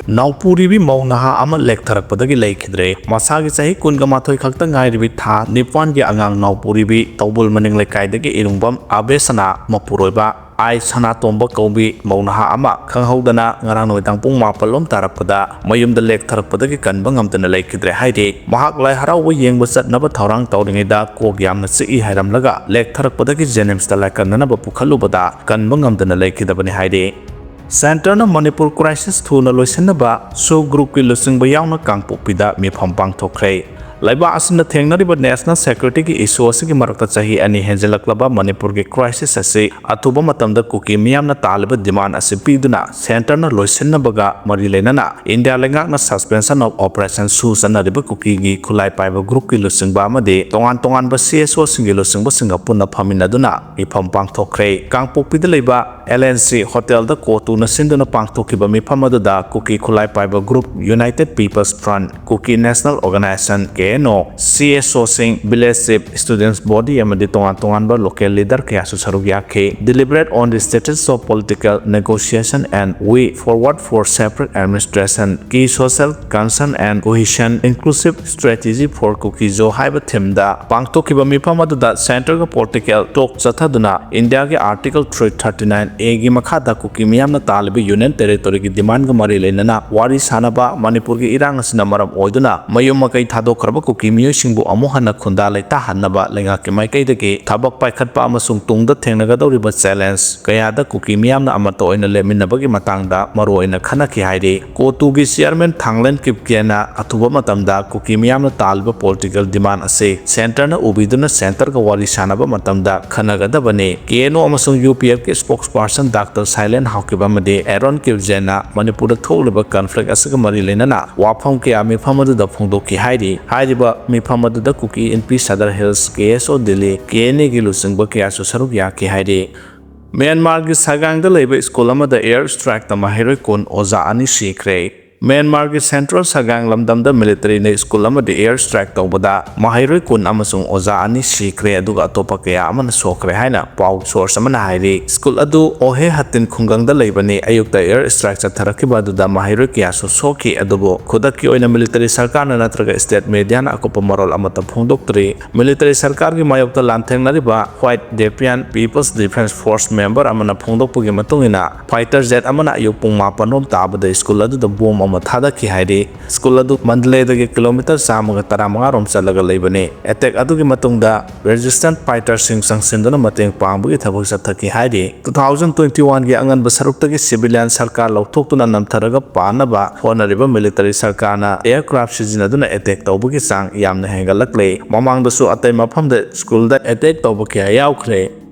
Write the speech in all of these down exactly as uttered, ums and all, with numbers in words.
ꯅꯥꯎꯄꯨꯔꯤꯕꯤ ꯃꯧ ꯅꯍꯥ ꯑꯃ ꯂꯦꯛꯊꯔꯛꯄꯗꯒꯤ ꯂꯩꯈꯤꯗ꯭ꯔꯦ꯫ ꯃꯁꯥꯒꯤ ꯆꯍꯤ ꯀꯨꯟꯒ ꯃꯥꯊꯣꯏ ꯈꯛꯇ ꯉꯥꯏꯔꯤꯕꯤ ꯊꯥ ꯅꯤꯄꯥꯟꯒꯤ ꯑꯉꯥꯡ ꯅꯥꯎꯄꯨꯔꯤꯕꯤ ꯇꯧꯕꯨꯜ ꯃꯅꯤꯡ ꯂꯩꯀꯥꯏꯗꯒꯤ ꯏꯔꯨꯡꯕꯝ ꯑꯕꯦꯁꯅꯥ ꯃꯄꯨꯔꯣꯏꯕ ꯑꯥꯏ ꯁꯅꯥꯇꯣꯝꯕ ꯀꯧꯕꯤ ꯃꯧ ꯅꯍꯥ ꯑꯃ ꯈꯪꯍꯧꯗꯅ ꯉꯔꯥꯡ ꯅꯨꯃꯤꯗꯥꯡ ꯄꯨꯡ ꯃꯥꯄꯜ ꯂꯣꯝ ꯇꯥꯔꯛꯄꯗ ꯃꯌꯨꯝꯗ ꯂꯦꯛꯊꯔꯛꯄꯗꯒꯤ ꯀꯟꯕ ꯉꯝꯗꯅ ꯂꯩꯈꯤꯗ꯭ꯔꯦ ꯍꯥꯏꯔꯤ꯫ ꯃꯍꯥꯛ ꯂꯥꯏ ꯍꯔꯥꯎꯕ ꯌꯦꯡꯕ ꯆꯠꯅꯕ ꯊꯧꯔꯥꯡ ꯇꯧꯔꯤꯉꯩꯗ ꯀꯣꯛ ꯌꯥꯝꯅ ꯆꯤꯛꯏ ꯍꯥꯏꯔꯝꯂꯒ ꯂꯦꯛꯊꯔꯛꯄꯗꯒꯤ ꯖꯦꯅꯤꯝꯁꯇ ꯂꯥꯏꯀꯠꯅꯅꯕ ꯄꯨꯈꯠꯂꯨꯕꯗ ꯀꯟꯕ ꯉꯝꯗꯅ ꯂꯩꯈꯤꯗꯕꯅꯤ ꯍꯥꯏꯔꯤ꯫ ꯁꯦꯟꯇꯔꯅ ꯃꯅꯤꯄꯨꯔ ꯀ꯭ꯔꯥꯏꯁꯤꯁ ꯊꯨꯅ ꯂꯣꯏꯁꯤꯟꯅꯕ ꯁꯨ ꯒ꯭ꯔꯨꯞꯀꯤ ꯂꯨꯆꯤꯡꯕ ꯌꯥꯎꯅ ꯀꯥꯡꯄꯣꯛꯄꯤꯗ ꯃꯤꯐꯝ ꯄꯥꯡꯊꯣꯛꯈ꯭ꯔꯦ꯫ ꯂꯩꯕꯥꯛ ꯑꯁꯤꯅ ꯊꯦꯡꯅꯔꯤꯕ ꯅꯦꯁꯅꯦꯜ ꯁꯦꯀ꯭ꯌꯨꯔꯤꯇꯤꯒꯤ ꯏꯁꯨ ꯑꯁꯤꯒꯤ ꯃꯔꯛꯇ ꯆꯍꯤ ꯑꯅꯤ ꯍꯦꯟꯖꯤꯜꯂꯛꯂꯕ ꯃꯅꯤꯄꯨꯔꯒꯤ ꯀ꯭ꯔꯥꯏꯁꯤꯁ ꯑꯁꯤ ꯑꯊꯨꯕ ꯃꯇꯝꯗ ꯀꯨꯀꯤ ꯃꯤꯌꯥꯝꯅ ꯇꯥꯜꯂꯤꯕ ꯗꯤꯃꯥꯟ ꯑꯁꯤ ꯄꯤꯗꯨꯅ ꯁꯦꯟꯇꯔꯅ ꯂꯣꯏꯁꯤꯟꯅꯕꯒ ꯃꯔꯤ ꯂꯩꯅꯅ ꯏꯟꯗꯤꯌꯥ ꯂꯩꯉꯥꯛꯅ ꯁꯁꯄꯦꯟꯁꯟ ꯑꯣꯐ ꯑꯣꯄꯔꯦꯁꯟ ꯁꯨ ꯆꯠꯅꯔꯤꯕ ꯀꯨꯀꯤꯒꯤ ꯈꯨꯠꯂꯥꯏ ꯄꯥꯏꯕ ꯒ꯭ꯔꯨꯞꯀꯤ ꯂꯨꯆꯤꯡꯕ ꯑꯃꯗꯤ ꯇꯣꯉꯥꯟ ꯇꯣꯉꯥꯟꯕ ꯁꯤ ꯑꯦꯁ ꯑꯣꯁꯤꯡꯒꯤ ꯂꯨꯆꯤꯡꯕꯁꯤꯡꯒ ꯄꯨꯟꯅ ꯐꯝꯃꯤꯟꯅꯗꯨꯅ ꯃꯤꯐꯝ ꯄꯥꯡꯊꯣꯛꯈ꯭ꯔꯦ꯫ ꯀꯥꯡꯄꯣꯛꯄꯤꯗ ꯂꯩꯕ ꯑꯦꯜ ꯑꯦꯟ ꯁꯤ ꯍꯣꯇꯦꯜꯗ ꯀꯣꯇꯨꯅ ꯁꯤꯟꯗꯨꯅ ꯄꯥꯡꯊꯣꯛꯈꯤꯕ ꯃꯤꯐꯝ ꯑꯗꯨꯗ ꯀꯨꯀꯤ ꯈꯨꯠꯂꯥꯏ ꯄꯥꯏꯕ group, united peoples front, Kuki national organisation, K N O, C S ꯑꯣꯁꯤꯡ, ꯚꯤꯂꯦꯖ ꯆꯤꯐ, ꯁ꯭ꯇꯨꯗꯦꯟꯠꯁ ꯕꯣꯗꯤ ꯑꯃꯗꯤ ꯇꯣꯉꯥꯟ ꯇꯣꯉꯥꯟꯕ ꯂꯣꯀꯦꯜ ꯂꯤꯗꯔ ꯀꯌꯥꯁꯨ ꯁꯔꯨꯛ ꯌꯥꯈꯤ꯫ Deliberate on the status of political negotiation and way forward for separate administration, key social concern and cohesion, inclusive strategy for Kuki-Zo ꯍꯥꯏꯕ ꯊꯤꯝꯗ ꯄꯥꯡꯊꯣꯛꯈꯤꯕ ꯃꯤꯐꯝ ꯑꯗꯨꯗ ꯁꯦꯟꯇꯔꯒ ꯄꯣꯂꯤꯇꯤꯀꯦꯜ ꯇꯣꯛ ꯆꯠꯊꯗꯨꯅ ꯏꯟꯗꯤꯌꯥꯒꯤ ꯑꯥꯔꯇꯤꯀꯜ ꯊ꯭ꯔꯤ ꯊꯥꯔꯇꯤ ꯅꯥꯏꯟ ꯑꯦꯒꯤ ꯃꯈꯥꯗ ꯀꯨꯀꯤ ꯃꯤꯌꯥꯝꯅ ꯇꯥꯜꯂꯤꯕ ꯌꯨꯅꯤꯌꯟ ꯇꯦꯔꯤꯇꯣꯔꯤꯒꯤ ꯗꯤꯃꯥꯟꯒ ꯃꯔꯤ ꯂꯩꯅꯅ ꯋꯥꯔꯤ ꯁꯥꯅꯕ, ꯃꯅꯤꯄꯨꯔꯒꯤ ꯏꯔꯥꯡ ꯑꯁꯤꯅ ꯃꯔꯝ ꯑꯣꯏꯗꯨꯅ ꯃꯌꯨꯝ ꯃꯀꯩ ꯊꯥꯗꯣꯛꯈ꯭ꯔꯕ ꯀꯨꯀꯤ ꯃꯤꯑꯣꯏꯁꯤꯡꯕꯨ ꯑꯃꯨꯛ ꯍꯟꯅ ꯈꯨꯟꯗꯥ ꯂꯩꯇꯥꯍꯟꯅꯕ ꯂꯩꯉꯥꯛꯀꯤ ꯃꯥꯏꯀꯩꯗꯒꯤ ꯊꯕꯛ ꯄꯥꯏꯈꯠꯄ ꯑꯃꯁꯨꯡ ꯇꯨꯡꯗ ꯊꯦꯡꯅꯒꯗꯧꯔꯤꯕ ꯆꯦꯂꯦꯟꯖ ꯀꯌꯥꯗ ꯀꯨꯀꯤ ꯃꯤꯌꯥꯝꯅ ꯑꯃꯠꯇ ꯑꯣꯏꯅ ꯂꯦꯞꯃꯤꯟꯅꯕꯒꯤ ꯃꯇꯥꯡꯗ ꯃꯔꯨꯑꯣꯏꯅ ꯈꯟꯅꯈꯤ ꯍꯥꯏꯔꯤ꯫ ꯀꯣꯇꯨꯒꯤ ꯆꯤꯌꯔꯃꯦꯟ ꯊꯥꯡꯂꯦꯟ ꯀꯤꯞꯀꯦꯅ ꯑꯊꯨꯕ ꯃꯇꯝꯗ ꯀꯨꯀꯤ ꯃꯤꯌꯥꯝꯅ ꯇꯥꯜꯂꯤꯕ ꯄꯣꯂꯤꯇꯤꯀꯦꯜ ꯗꯤꯃꯥꯟ ꯑꯁꯤ ꯁꯦꯟꯇꯔꯅ ꯎꯕꯤꯗꯨꯅ ꯁꯦꯟꯇꯔꯒ ꯋꯥꯔꯤ ꯁꯥꯅꯕ ꯃꯇꯝꯗ ꯈꯟꯅꯒꯗꯕꯅꯤ꯫ ꯀꯦ ꯑꯦꯟ ꯑꯣ ꯑꯃꯁꯨꯡ ꯌꯨ ꯄꯤ ꯑꯦꯐꯀꯤ ꯁ꯭ꯄꯣꯛꯁꯄꯔꯁꯟ ꯗꯥꯛꯇꯔ ꯁꯥꯏꯂꯦꯟ ꯍꯥꯎꯀꯤꯞ ꯑꯃꯗꯤ ꯑꯦꯔꯣꯟ ꯀꯤꯞꯖꯦꯅ ꯃꯅꯤꯄꯨꯔꯗ ꯊꯣꯛꯂꯤꯕ ꯀꯟꯐ꯭ꯂꯤꯛ ꯑꯁꯤꯒ ꯃꯔꯤ ꯂꯩꯅꯅ ꯋꯥꯐꯝ ꯀꯌꯥ ꯃꯤꯐꯝ ꯑꯗꯨꯗ ꯐꯣꯡꯗꯣꯛꯈꯤ ꯍꯥꯏꯔꯤ꯫ ꯍꯥꯏꯔꯤꯕ ꯃꯤꯐꯝ ꯑꯗꯨꯗ ꯀꯨꯀꯤ ꯏꯟꯄꯤ ꯁꯗꯔ ꯍꯤꯜꯁ, ꯀꯦ ꯑꯦꯁ ꯑꯣ ꯗꯤꯜꯂꯤ, ꯀꯦ ꯑꯦꯟ ꯑꯦꯒꯤ ꯂꯨꯆꯤꯡꯕ ꯀꯌꯥꯁꯨ ꯁꯔꯨꯛ ꯌꯥꯈꯤ ꯍꯥꯏꯔꯤ꯫ ꯃ꯭ꯌꯥꯟꯃꯥꯔꯒꯤ ꯁꯥꯒꯥꯡꯗ ꯂꯩꯕ ꯁ꯭ꯀꯨꯜ ꯑꯃꯗ ꯑꯦꯌꯔ ꯁ꯭ꯇ꯭ꯔꯥꯏꯛꯇ ꯃꯍꯩꯔꯣꯏ ꯀꯨꯟ, ꯑꯣꯖꯥ ꯑꯅꯤ ꯁꯤꯈ꯭ꯔꯦ꯫ ꯃ꯭ꯌꯥꯟꯃꯥꯔꯒꯤ ꯁꯦꯟꯇ꯭ꯔꯦꯜ ꯁꯒꯥꯡ ꯂꯝꯗꯝꯗ ꯃꯤꯂꯤꯇꯔꯤꯅ ꯁ꯭ꯀꯨꯜ ꯑꯃꯗ ꯑꯦꯌꯔ ꯁ꯭ꯇ꯭ꯔꯥꯏꯛ ꯇꯧꯕꯗ ꯃꯍꯩꯔꯣꯏ ꯀꯨꯟ ꯑꯃꯁꯨꯡ ꯑꯣꯖꯥ ꯑꯅꯤ ꯁꯤꯈ꯭ꯔꯦ, ꯑꯗꯨꯒ ꯑꯇꯣꯞꯄ ꯀꯌꯥ ꯑꯃꯅ ꯁꯣꯛꯈ꯭ꯔꯦ ꯍꯥꯏꯅ ꯄꯥꯎ ꯁꯣꯔꯁ ꯑꯃꯅ ꯍꯥꯏꯔꯤ꯫ ꯁ꯭ꯀꯨꯜ ꯑꯗꯨ ꯑꯣꯍꯦ ꯍꯇꯤꯟ ꯈꯨꯡꯒꯪꯗ ꯂꯩꯕꯅꯤ꯫ ꯑꯌꯨꯛꯇ ꯑꯦꯌꯔ ꯁ꯭ꯇ꯭ꯔꯥꯏꯛ ꯆꯠꯊꯔꯛꯈꯤꯕ ꯑꯗꯨꯗ ꯃꯍꯩꯔꯣꯏ ꯀꯌꯥꯁꯨ ꯁꯣꯛꯈꯤ, ꯑꯗꯨꯕꯨ ꯈꯨꯗꯛꯀꯤ ꯑꯣꯏꯅ ꯃꯤꯂꯤꯇꯔꯤ ꯁꯔꯀꯥꯔꯅ ꯅꯠꯇ꯭ꯔꯒ ꯁ꯭ꯇꯦꯠ ꯃꯦꯗꯤꯌꯥꯅ ꯑꯀꯨꯞꯄ ꯃꯔꯣꯜ ꯑꯃꯠꯇ ꯐꯣꯡꯗꯣꯛꯇ꯭ꯔꯤ꯫ ꯃꯤꯂꯤꯇꯔꯤ ꯁꯔꯀꯥꯔꯒꯤ ꯃꯥꯌꯣꯛꯇ ꯂꯥꯟꯊꯦꯡꯅꯔꯤꯕ White Dapian People's Defense Force member ꯑꯃꯅ ꯐꯣꯡꯗꯣꯛꯄꯒꯤ ꯃꯇꯨꯡ ꯏꯟꯅ, ꯐꯥꯏꯇꯔ ꯖꯦꯠ ꯑꯃꯅ ꯑꯌꯨꯛ ꯄꯨꯡ ꯃꯥꯄꯟ ꯔꯣꯝ ꯇꯥꯕꯗ ꯁ꯭ꯀꯨꯜ ꯑꯗꯨꯗ ꯕꯣꯝ ꯑꯃ ꯊꯥꯗꯈꯤ ꯍꯥꯏꯔꯤ꯫ ꯁ꯭ꯀꯨꯜ ꯑꯗꯨ ꯃꯟꯗꯂꯦꯗꯒꯤ ꯀꯤꯂꯣꯃꯤꯇꯔ ꯆꯥꯝꯃꯒ ꯇꯔꯥꯃꯉꯥ ꯔꯣꯝ ꯆꯠꯂꯒ ꯂꯩꯕꯅꯤ꯫ ꯑꯦꯇꯦꯛ ꯑꯗꯨꯒꯤ ꯃꯇꯨꯡꯗ ꯔꯦꯖꯤꯁꯇꯦꯟꯁ ꯐꯥꯏꯇꯔꯁꯤꯡ ꯆꯪꯁꯤꯟꯗꯨꯅ ꯃꯇꯦꯡ ꯄꯥꯡꯕꯒꯤ ꯊꯕꯛ ꯆꯠꯊꯈꯤ ꯍꯥꯏꯔꯤ꯫ Two thousand twenty one ꯒꯤ ꯑꯉꯟꯕ ꯁꯔꯨꯛꯇꯒꯤ ꯁꯤꯚꯤꯂꯤꯌꯟ ꯁꯔꯀꯥꯔ ꯂꯧꯊꯣꯛꯇꯨꯅ ꯅꯝꯊꯔꯒ ꯄꯥꯟꯅꯕ ꯍꯣꯠꯅꯔꯤꯕ ꯃꯤꯂꯤꯇꯔꯤ ꯁꯔꯀꯥꯔꯅ ꯑꯦꯌꯔꯀ꯭ꯔꯥꯐ ꯁꯤꯖꯤꯟꯅꯗꯨꯅ ꯑꯦꯇꯦꯛ ꯇꯧꯕꯒꯤ ꯆꯥꯡ ꯌꯥꯝꯅ ꯍꯦꯟꯒꯠꯂꯛꯂꯦ꯫ ꯃꯃꯥꯡꯗꯁꯨ ꯑꯇꯩ ꯃꯐꯝꯗ ꯁ꯭ꯀꯨꯜꯗ ꯑꯦꯇꯦꯛ ꯇꯧꯕ ꯀꯌꯥ ꯌꯥꯎꯈ꯭ꯔꯦ꯫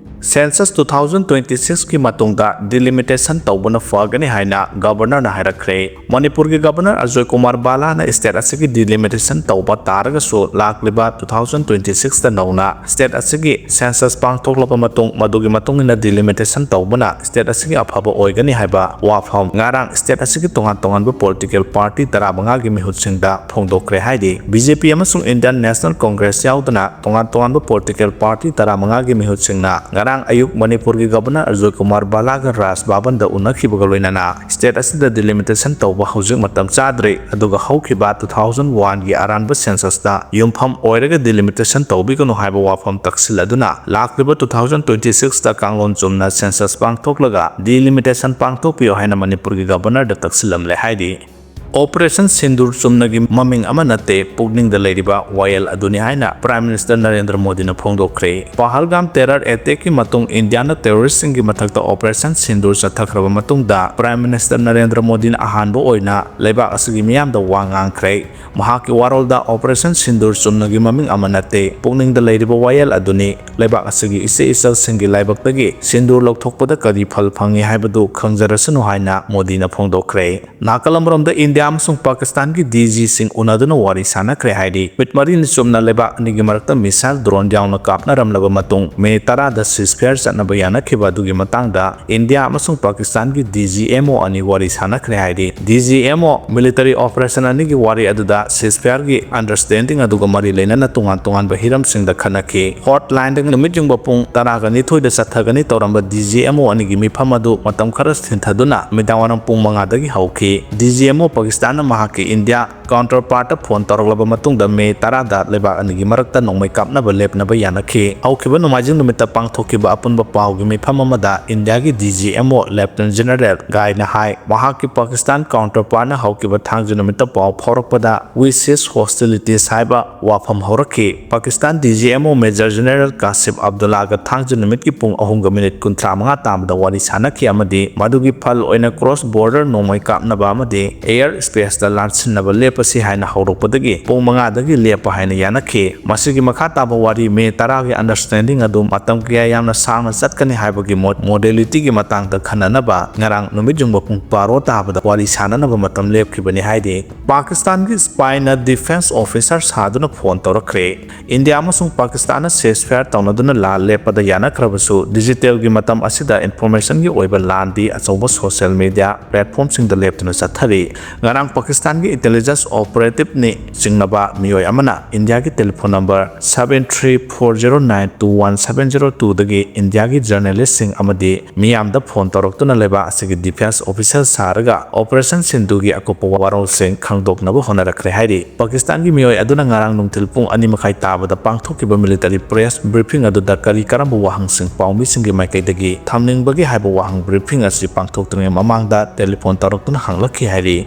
Census two thousand twenty six ꯀꯤ ꯃꯇꯨꯡꯗ ꯗꯤꯂꯤꯃꯤꯇꯦꯁꯟ ꯇꯧꯕꯅ ꯐꯒꯅꯤ ꯍꯥꯏꯅ ꯒꯕꯔꯅꯔꯅ ꯍꯥꯏꯔꯛꯈ꯭ꯔꯦ꯫ ꯃꯅꯤꯄꯨꯔꯒꯤ ꯒꯕꯔꯅꯔ ꯑꯖꯣꯏ ꯀꯨꯃꯥꯔ ꯕꯥꯂꯥꯅ ꯁ꯭ꯇꯦꯠ ꯑꯁꯤꯒꯤ ꯗꯤꯂꯤꯃꯤꯇꯦꯁꯟ ꯇꯧꯕ ꯇꯥꯔꯒꯁꯨ, ꯂꯥꯛꯂꯤꯕ two thousand twenty six ꯇ ꯅꯧꯅ ꯁ꯭ꯇꯦꯠ ꯑꯁꯤꯒꯤ ꯁꯦꯟꯁꯁ ꯄꯥꯡꯊꯣꯛꯂꯕ ꯃꯇꯨꯡ, ꯃꯗꯨꯒꯤ ꯃꯇꯨꯡ ꯏꯟꯅ ꯗꯤꯂꯤꯃꯤꯇꯦꯁꯟ ꯇꯧꯕꯅ ꯁ꯭ꯇꯦꯠ ꯑꯁꯤꯒꯤ ꯑꯐꯕ ꯑꯣꯏꯒꯅꯤ ꯍꯥꯏꯕ ꯋꯥꯐꯝ ꯉꯔꯥꯡ ꯁ꯭ꯇꯦꯠ ꯑꯁꯤꯒꯤ ꯇꯣꯉꯥꯟ ꯇꯣꯉꯥꯟꯕ ꯄꯣꯂꯤꯇꯤꯀꯦꯜ ꯄꯥꯔꯇꯤ ꯇꯔꯥꯃꯉꯥꯒꯤ ꯃꯤꯍꯨꯠꯁꯤꯡꯗ ꯐꯣꯡꯗꯣꯛꯈ꯭ꯔꯦ ꯍꯥꯏꯔꯤ꯫ ꯕꯤ ꯖꯦ ꯄꯤ ꯑꯃꯁꯨꯡ ꯏꯟꯗꯤꯌꯟ ꯅꯦꯁꯅꯦꯜ ꯀꯣꯡꯒ꯭ꯔꯦꯁ ꯌꯥꯎꯗꯅ ꯇꯣꯉꯥꯟ ꯇꯣꯉꯥꯟꯕ ꯄꯣꯂꯤꯇꯤꯀꯦꯜ ꯄꯥꯔꯇꯤ ꯇꯔꯥꯃꯉꯥꯒꯤ ꯃꯤꯍꯨꯠꯁꯤꯡꯅ ꯉꯔꯥꯡ ꯑꯌꯨꯛ ꯃꯅꯤꯄꯨꯔꯒꯤ ꯒꯕꯔꯅꯔ ꯑꯖꯣꯏ ꯀꯨꯃꯥꯔ ꯕꯥꯂꯥꯒ ꯔꯥꯖ ꯚꯕꯟꯗ ꯎꯅꯈꯤꯕꯒ ꯂꯣꯏꯅꯅ ꯁ꯭ꯇꯦꯠ ꯑꯁꯤꯗ ꯗꯤꯂꯤꯃꯤꯇꯦꯁꯟ ꯇꯧꯕ ꯍꯧꯖꯤꯛ ꯃꯇꯝ ꯆꯥꯗ꯭ꯔꯤ, ꯑꯗꯨꯒ ꯍꯧꯈꯤꯕ two thousand one ꯒꯤ ꯑꯔꯥꯟꯕ ꯁꯦꯟꯁꯁꯇ ꯌꯨꯝꯐꯝ ꯑꯣꯏꯔꯒ ꯗꯤꯂꯤꯃꯤꯇꯦꯁꯟ ꯇꯧꯕꯤꯒꯅꯨ ꯍꯥꯏꯕ ꯋꯥꯐꯝ ꯇꯛꯁꯤꯜꯂꯗꯨꯅ ꯂꯥꯛꯂꯤꯕ two thousand twenty six ꯇ ꯀꯥꯡꯂꯣꯟ ꯆꯨꯝꯅ ꯁꯦꯟꯁꯁ ꯄꯥꯡꯊꯣꯛꯂꯒ ꯗꯤꯂꯤꯃꯤꯇꯦꯁꯟ ꯄꯥꯡꯊꯣꯛꯄꯤꯌꯨ ꯍꯥꯏꯅ ꯃꯅꯤꯄꯨꯔꯒꯤ ꯒꯕꯔꯅꯔꯗ ꯇꯛꯁꯤꯜꯂꯝꯂꯦ ꯍꯥꯏꯔꯤ꯫ ꯑꯣꯄꯔꯦꯁꯟ ꯁꯤꯟꯗꯨꯔ ꯆꯨꯝꯅꯒꯤ ꯃꯃꯤꯡ ꯑꯃ ꯅꯠꯇꯦ, ꯄꯨꯛꯅꯤꯡꯗ ꯂꯩꯔꯤꯕ ꯋꯥꯌꯦꯜ ꯑꯗꯨꯅꯤ ꯍꯥꯏꯅ ꯄ꯭ꯔꯥꯏꯝ ꯃꯤꯅꯤꯁꯇꯔ ꯅꯔꯦꯟꯗ꯭ꯔ ꯃꯣꯗꯤꯅ ꯐꯣꯡꯗꯣꯛꯈ꯭ꯔꯦ꯫ ꯄꯍꯜꯒꯥꯝ ꯇꯦꯔꯔ ꯑꯦꯇꯦꯛꯀꯤ ꯃꯇꯨꯡ ꯏꯟꯗꯤꯌꯥꯅ ꯇꯦꯔꯣꯔꯤꯁ꯭ꯠꯁꯤꯡꯒꯤ ꯃꯊꯛꯇ ꯑꯣꯄꯔꯦꯁꯟ ꯁꯤꯟꯗꯨꯔ ꯆꯠꯊꯈ꯭ꯔꯕ ꯃꯇꯨꯡꯗ, ꯄ꯭ꯔꯥꯏꯝ ꯃꯤꯅꯤꯁꯇꯔ ꯅꯔꯦꯟꯗ꯭ꯔ ꯃꯣꯗꯤꯅ ꯑꯍꯥꯟꯕ ꯑꯣꯏꯅ ꯂꯩꯕꯥꯛ ꯑꯁꯤꯒꯤ ꯃꯤꯌꯥꯝꯗ ꯋꯥ ꯉꯥꯡꯈ꯭ꯔꯦ꯫ ꯃꯍꯥꯛꯀꯤ ꯋꯥꯔꯣꯜꯗ, "ꯑꯣꯄꯔꯦꯁꯟ ꯁꯤꯟꯗꯨꯔ ꯆꯨꯝꯅꯒꯤ ꯃꯃꯤꯡ ꯑꯃ ꯅꯠꯇꯦ, ꯄꯨꯛꯅꯤꯡꯗ ꯂꯩꯔꯤꯕ ꯋꯥꯌꯦꯜ ꯑꯗꯨꯅꯤ꯫ ꯂꯩꯕꯥꯛ ꯑꯁꯤꯒꯤ ꯏꯆꯦ ꯏꯆꯜꯁꯤꯡꯒꯤ ꯂꯥꯏꯕꯛꯇꯒꯤ ꯁꯤꯟꯗꯨꯔ ꯂꯧꯊꯣꯛꯄꯗ ꯀꯔꯤ ꯐꯜ ꯐꯪꯏ ꯍꯥꯏꯕꯗꯨ ꯈꯪꯖꯔꯁꯅꯨ" ꯍꯥꯏꯅ ꯃꯣꯗꯤꯅ ꯐꯣꯡꯗꯣꯛꯈ꯭ꯔꯦ꯫ ꯅꯥꯀꯜ ꯑꯃꯔꯣꯝꯗ ꯏꯟꯗꯤꯌꯥ ꯑꯃꯁꯨꯡ ꯄꯥꯀꯤꯁꯇꯥꯟꯒꯤ ꯗꯤ ꯖꯤꯁꯤꯡ ꯎꯅꯗꯨꯅ ꯋꯥꯔꯤ ꯁꯥꯟꯅꯈ꯭ꯔꯦ ꯍꯥꯏꯔꯤ꯫ ꯅꯨꯃꯤꯠ ꯃꯔꯤꯅꯤ ꯆꯨꯞꯅ ꯂꯩꯕꯥꯛ ꯑꯅꯤꯒꯤ ꯃꯔꯛꯇ ꯃꯤꯁꯥꯏꯜ ꯗ꯭ꯔꯣꯟ ꯌꯥꯎꯅ ꯀꯥꯞꯅꯔꯝꯂꯕ ꯃꯇꯨꯡ ꯃꯦ ꯇꯔꯥꯗ ceasefire ꯆꯠꯅꯕ ꯌꯥꯅꯈꯤꯕ ꯑꯗꯨꯒꯤ ꯃꯇꯥꯡꯗ ꯏꯟꯗꯤꯌꯥ ꯑꯃꯁꯨꯡ ꯄꯥꯀꯤꯁꯇꯥꯟꯒꯤ ꯗꯤ ꯖꯤ ꯑꯦꯝ ꯑꯣ ꯑꯅꯤ ꯋꯥꯔꯤ ꯁꯥꯟꯅꯈ꯭ꯔꯦ ꯍꯥꯏꯔꯤ꯫ D G M O military operation ꯑꯅꯤꯒꯤ ꯋꯥꯔꯤ ꯑꯗꯨꯗ ceasefireꯒꯤ understanding ꯑꯗꯨꯒ ꯃꯔꯤ ꯂꯩꯅꯅ ꯇꯣꯉꯥꯟ ꯇꯣꯉꯥꯟꯕ ꯍꯤꯔꯝꯁꯤꯡꯗ ꯈꯟꯅꯈꯤ꯫ Hotlineꯗ ꯅꯨꯃꯤꯠ ꯌꯨꯡꯕ ꯄꯨꯡ ꯇꯔꯥꯒ ꯅꯤꯊꯣꯏꯗ ꯆꯠꯊꯒꯅꯤ ꯇꯧꯔꯝꯕ ꯗꯤ ꯖꯤ ꯑꯦꯝ ꯑꯣ ꯑꯅꯤꯒꯤ ꯃꯤꯐꯝ ꯑꯗꯨ ꯃꯇꯝ ꯈꯔ ꯊꯤꯟꯊꯗꯨꯅ ꯅꯨꯃꯤꯗꯥꯡꯋꯥꯏꯔꯝ ꯄꯨꯡ ꯃꯉꯥꯗꯒꯤ ꯍꯧꯈꯤ꯫ ꯗꯤ ꯖꯤ ꯑꯦꯝ ꯑꯣ ꯄꯥꯀꯤꯁꯇꯥꯟꯅ ꯃꯍꯥꯛꯀꯤ ꯏꯟꯗꯤꯌꯥ counterpartꯇ ꯐꯣꯟ ꯇꯧꯔꯛꯂꯕ ꯃꯇꯨꯡꯗ ꯃꯦ ꯇꯔꯥꯗ ꯂꯩꯕꯥꯛ ꯑꯅꯤꯒꯤ ꯃꯔꯛꯇ ꯅꯣꯡꯃꯩ ꯀꯥꯞꯅꯕ ꯂꯦꯞꯅꯕ ꯌꯥꯅꯈꯤ꯫ ꯍꯧꯈꯤꯕ ꯅꯣꯡꯃꯥꯏꯖꯤꯡ ꯅꯨꯃꯤꯠꯇ ꯄꯥꯡꯊꯣꯛꯈꯤꯕ ꯑꯄꯨꯟꯕ ꯄꯥꯎꯒꯤ ꯃꯤꯐꯝ ꯑꯃꯗ ꯏꯟꯗꯤꯌꯥꯒꯤ D G M O Lieutenant General Guyꯅ ꯍꯥꯏ, ꯃꯍꯥꯛꯀꯤ ꯄꯥꯀꯤꯁꯇꯥꯟ counterpartꯅ ꯍꯧꯈꯤꯕ ꯊꯥꯡꯖ ꯅꯨꯃꯤꯠꯇ ꯄꯥꯎ ꯐꯥꯎꯔꯛꯄꯗ "We cease hostilities" ꯍꯥꯏꯕ ꯋꯥꯐꯝ ꯍꯧꯔꯛꯈꯤ꯫ Pakistan D G M O Major General Kasif Abdullaꯒ ꯊꯥꯡꯖ ꯅꯨꯃꯤꯠꯀꯤ ꯄꯨꯡ ꯑꯍꯨꯝꯒ ꯃꯤꯅꯤꯠ ꯀꯨꯟꯊ꯭ꯔꯥ ꯃꯉꯥ ꯇꯥꯕꯗ ꯋꯥꯔꯤ ꯁꯥꯟꯅꯈꯤ ꯑꯃꯗꯤ ꯃꯗꯨꯒꯤ ꯐꯜ ꯑꯣꯏꯅ cross border ꯅꯣꯡꯃꯩ ꯀꯥꯞꯅꯕ ꯑꯃꯗꯤ air spaceꯇ ꯂꯥꯟꯁꯤꯟꯅꯕ ꯂꯦꯞꯄꯁꯤ ꯍꯥꯏꯅ ꯍꯧꯔꯛꯄꯗꯒꯤ ꯄꯨꯡ ꯃꯉꯥꯗꯒꯤ ꯂꯦꯞꯄ ꯍꯥꯏꯅ ꯌꯥꯅꯈꯤ꯫ ꯃꯁꯤꯒꯤ ꯃꯈꯥ ꯇꯥꯕ ꯋꯥꯔꯤ ꯃꯦ ꯇꯔꯥꯒꯤ understanding ꯑꯗꯨ ꯃꯇꯝ ꯀꯌꯥ ꯌꯥꯝꯅ ꯁꯥꯡꯅ ꯆꯠꯀꯅꯤ ꯍꯥꯏꯕꯒꯤ mo-, modalityꯒꯤ ꯃꯇꯥꯡꯗ ꯈꯟꯅꯅꯕ ꯉꯔꯥꯡ ꯅꯨꯃꯤꯠ ꯌꯨꯡꯕ ꯄꯨꯡ ꯕꯥꯔꯣ ꯇꯥꯕꯗ ꯋꯥꯔꯤ ꯁꯥꯟꯅꯅꯕ ꯃꯇꯝ ꯂꯦꯞꯈꯤꯕꯅꯤ ꯍꯥꯏꯔꯤ꯫ ꯄꯥꯀꯤꯁꯇꯥꯟꯒꯤ spyꯅ defence officer ꯁꯥꯗꯨꯅ ꯐꯣꯟ ꯇꯧꯔꯛꯈ꯭ꯔꯦ꯫ ꯏꯟꯗꯤꯌꯥ ꯑꯃꯁꯨꯡ ꯄꯥꯀꯤꯁꯇꯥꯟꯅ ceasefire ꯇꯧꯅꯗꯨꯅ ꯂꯥꯟ ꯂꯦꯞꯄꯗ ꯌꯥꯅꯈ꯭ꯔꯕꯁꯨ, digitalꯒꯤ ꯃꯇꯝ ꯑꯁꯤꯗ informationꯒꯤ ꯑꯣꯏꯕ ꯂꯥꯟꯗꯤ ꯑꯆꯧꯕ social media platformꯁꯤꯡꯗ ꯂꯦꯞꯇꯨꯅ ꯆꯠꯊꯔꯤ꯫ ꯉꯔꯥꯡ ꯄꯥꯀꯤꯁꯇꯥꯟꯒꯤ intelligence operativeꯅꯤ ꯆꯤꯡꯅꯕ ꯃꯤꯑꯣꯏ ꯑꯃꯅ ꯏꯟꯗꯤꯌꯥꯒꯤ telephone number seven three four zero nine two one seven zero twoꯗꯒꯤ ꯏꯟꯗꯤꯌꯥꯒꯤ journalistꯁꯤꯡ ꯑꯃꯗꯤ ꯃꯤꯌꯥꯝꯗ ꯐꯣꯟ ꯇꯧꯔꯛꯇꯨꯅ ꯂꯩꯕꯥꯛ ꯑꯁꯤꯒꯤ defence officer ꯁꯥꯔꯒ Operation ꯁꯤꯟꯗꯨꯒꯤ ꯑꯀꯨꯞꯄ ꯋꯥꯔꯣꯜꯁꯤꯡ ꯈꯪꯗꯣꯛꯅꯕ ꯍꯣꯠꯅꯔꯛꯈ꯭ꯔꯦ ꯍꯥꯏꯔꯤ꯫ ꯄꯥꯀꯤꯁꯇꯥꯟꯒꯤ ꯃꯤꯑꯣꯏ ꯑꯗꯨꯅ ꯉꯔꯥꯡ ꯅꯨꯡꯊꯤꯜ ꯄꯨꯡ ꯑꯅꯤ ꯃꯈꯥꯏ ꯇꯥꯕꯗ ꯄꯥꯡꯊꯣꯛꯈꯤꯕ military press briefing ꯑꯗꯨꯗ ꯀꯔꯤ ꯀꯔꯝꯕ ꯋꯥꯍꯪꯁꯤꯡ ꯄꯥꯎꯃꯤꯁꯤꯡꯒꯤ ꯃꯥꯏꯀꯩꯗꯒꯤ ꯊꯝꯅꯤꯡꯕꯒꯦ ꯍꯥꯏꯕ ꯋꯥꯍꯪ briefing ꯑꯁꯤ ꯄꯥꯡꯊꯣꯛꯇ꯭ꯔꯤꯉꯩ ꯃꯃꯥꯡꯗ telephone ꯇꯧꯔꯛꯇꯨꯅ ꯍꯪꯂꯛꯈꯤ ꯍꯥꯏꯔꯤ꯫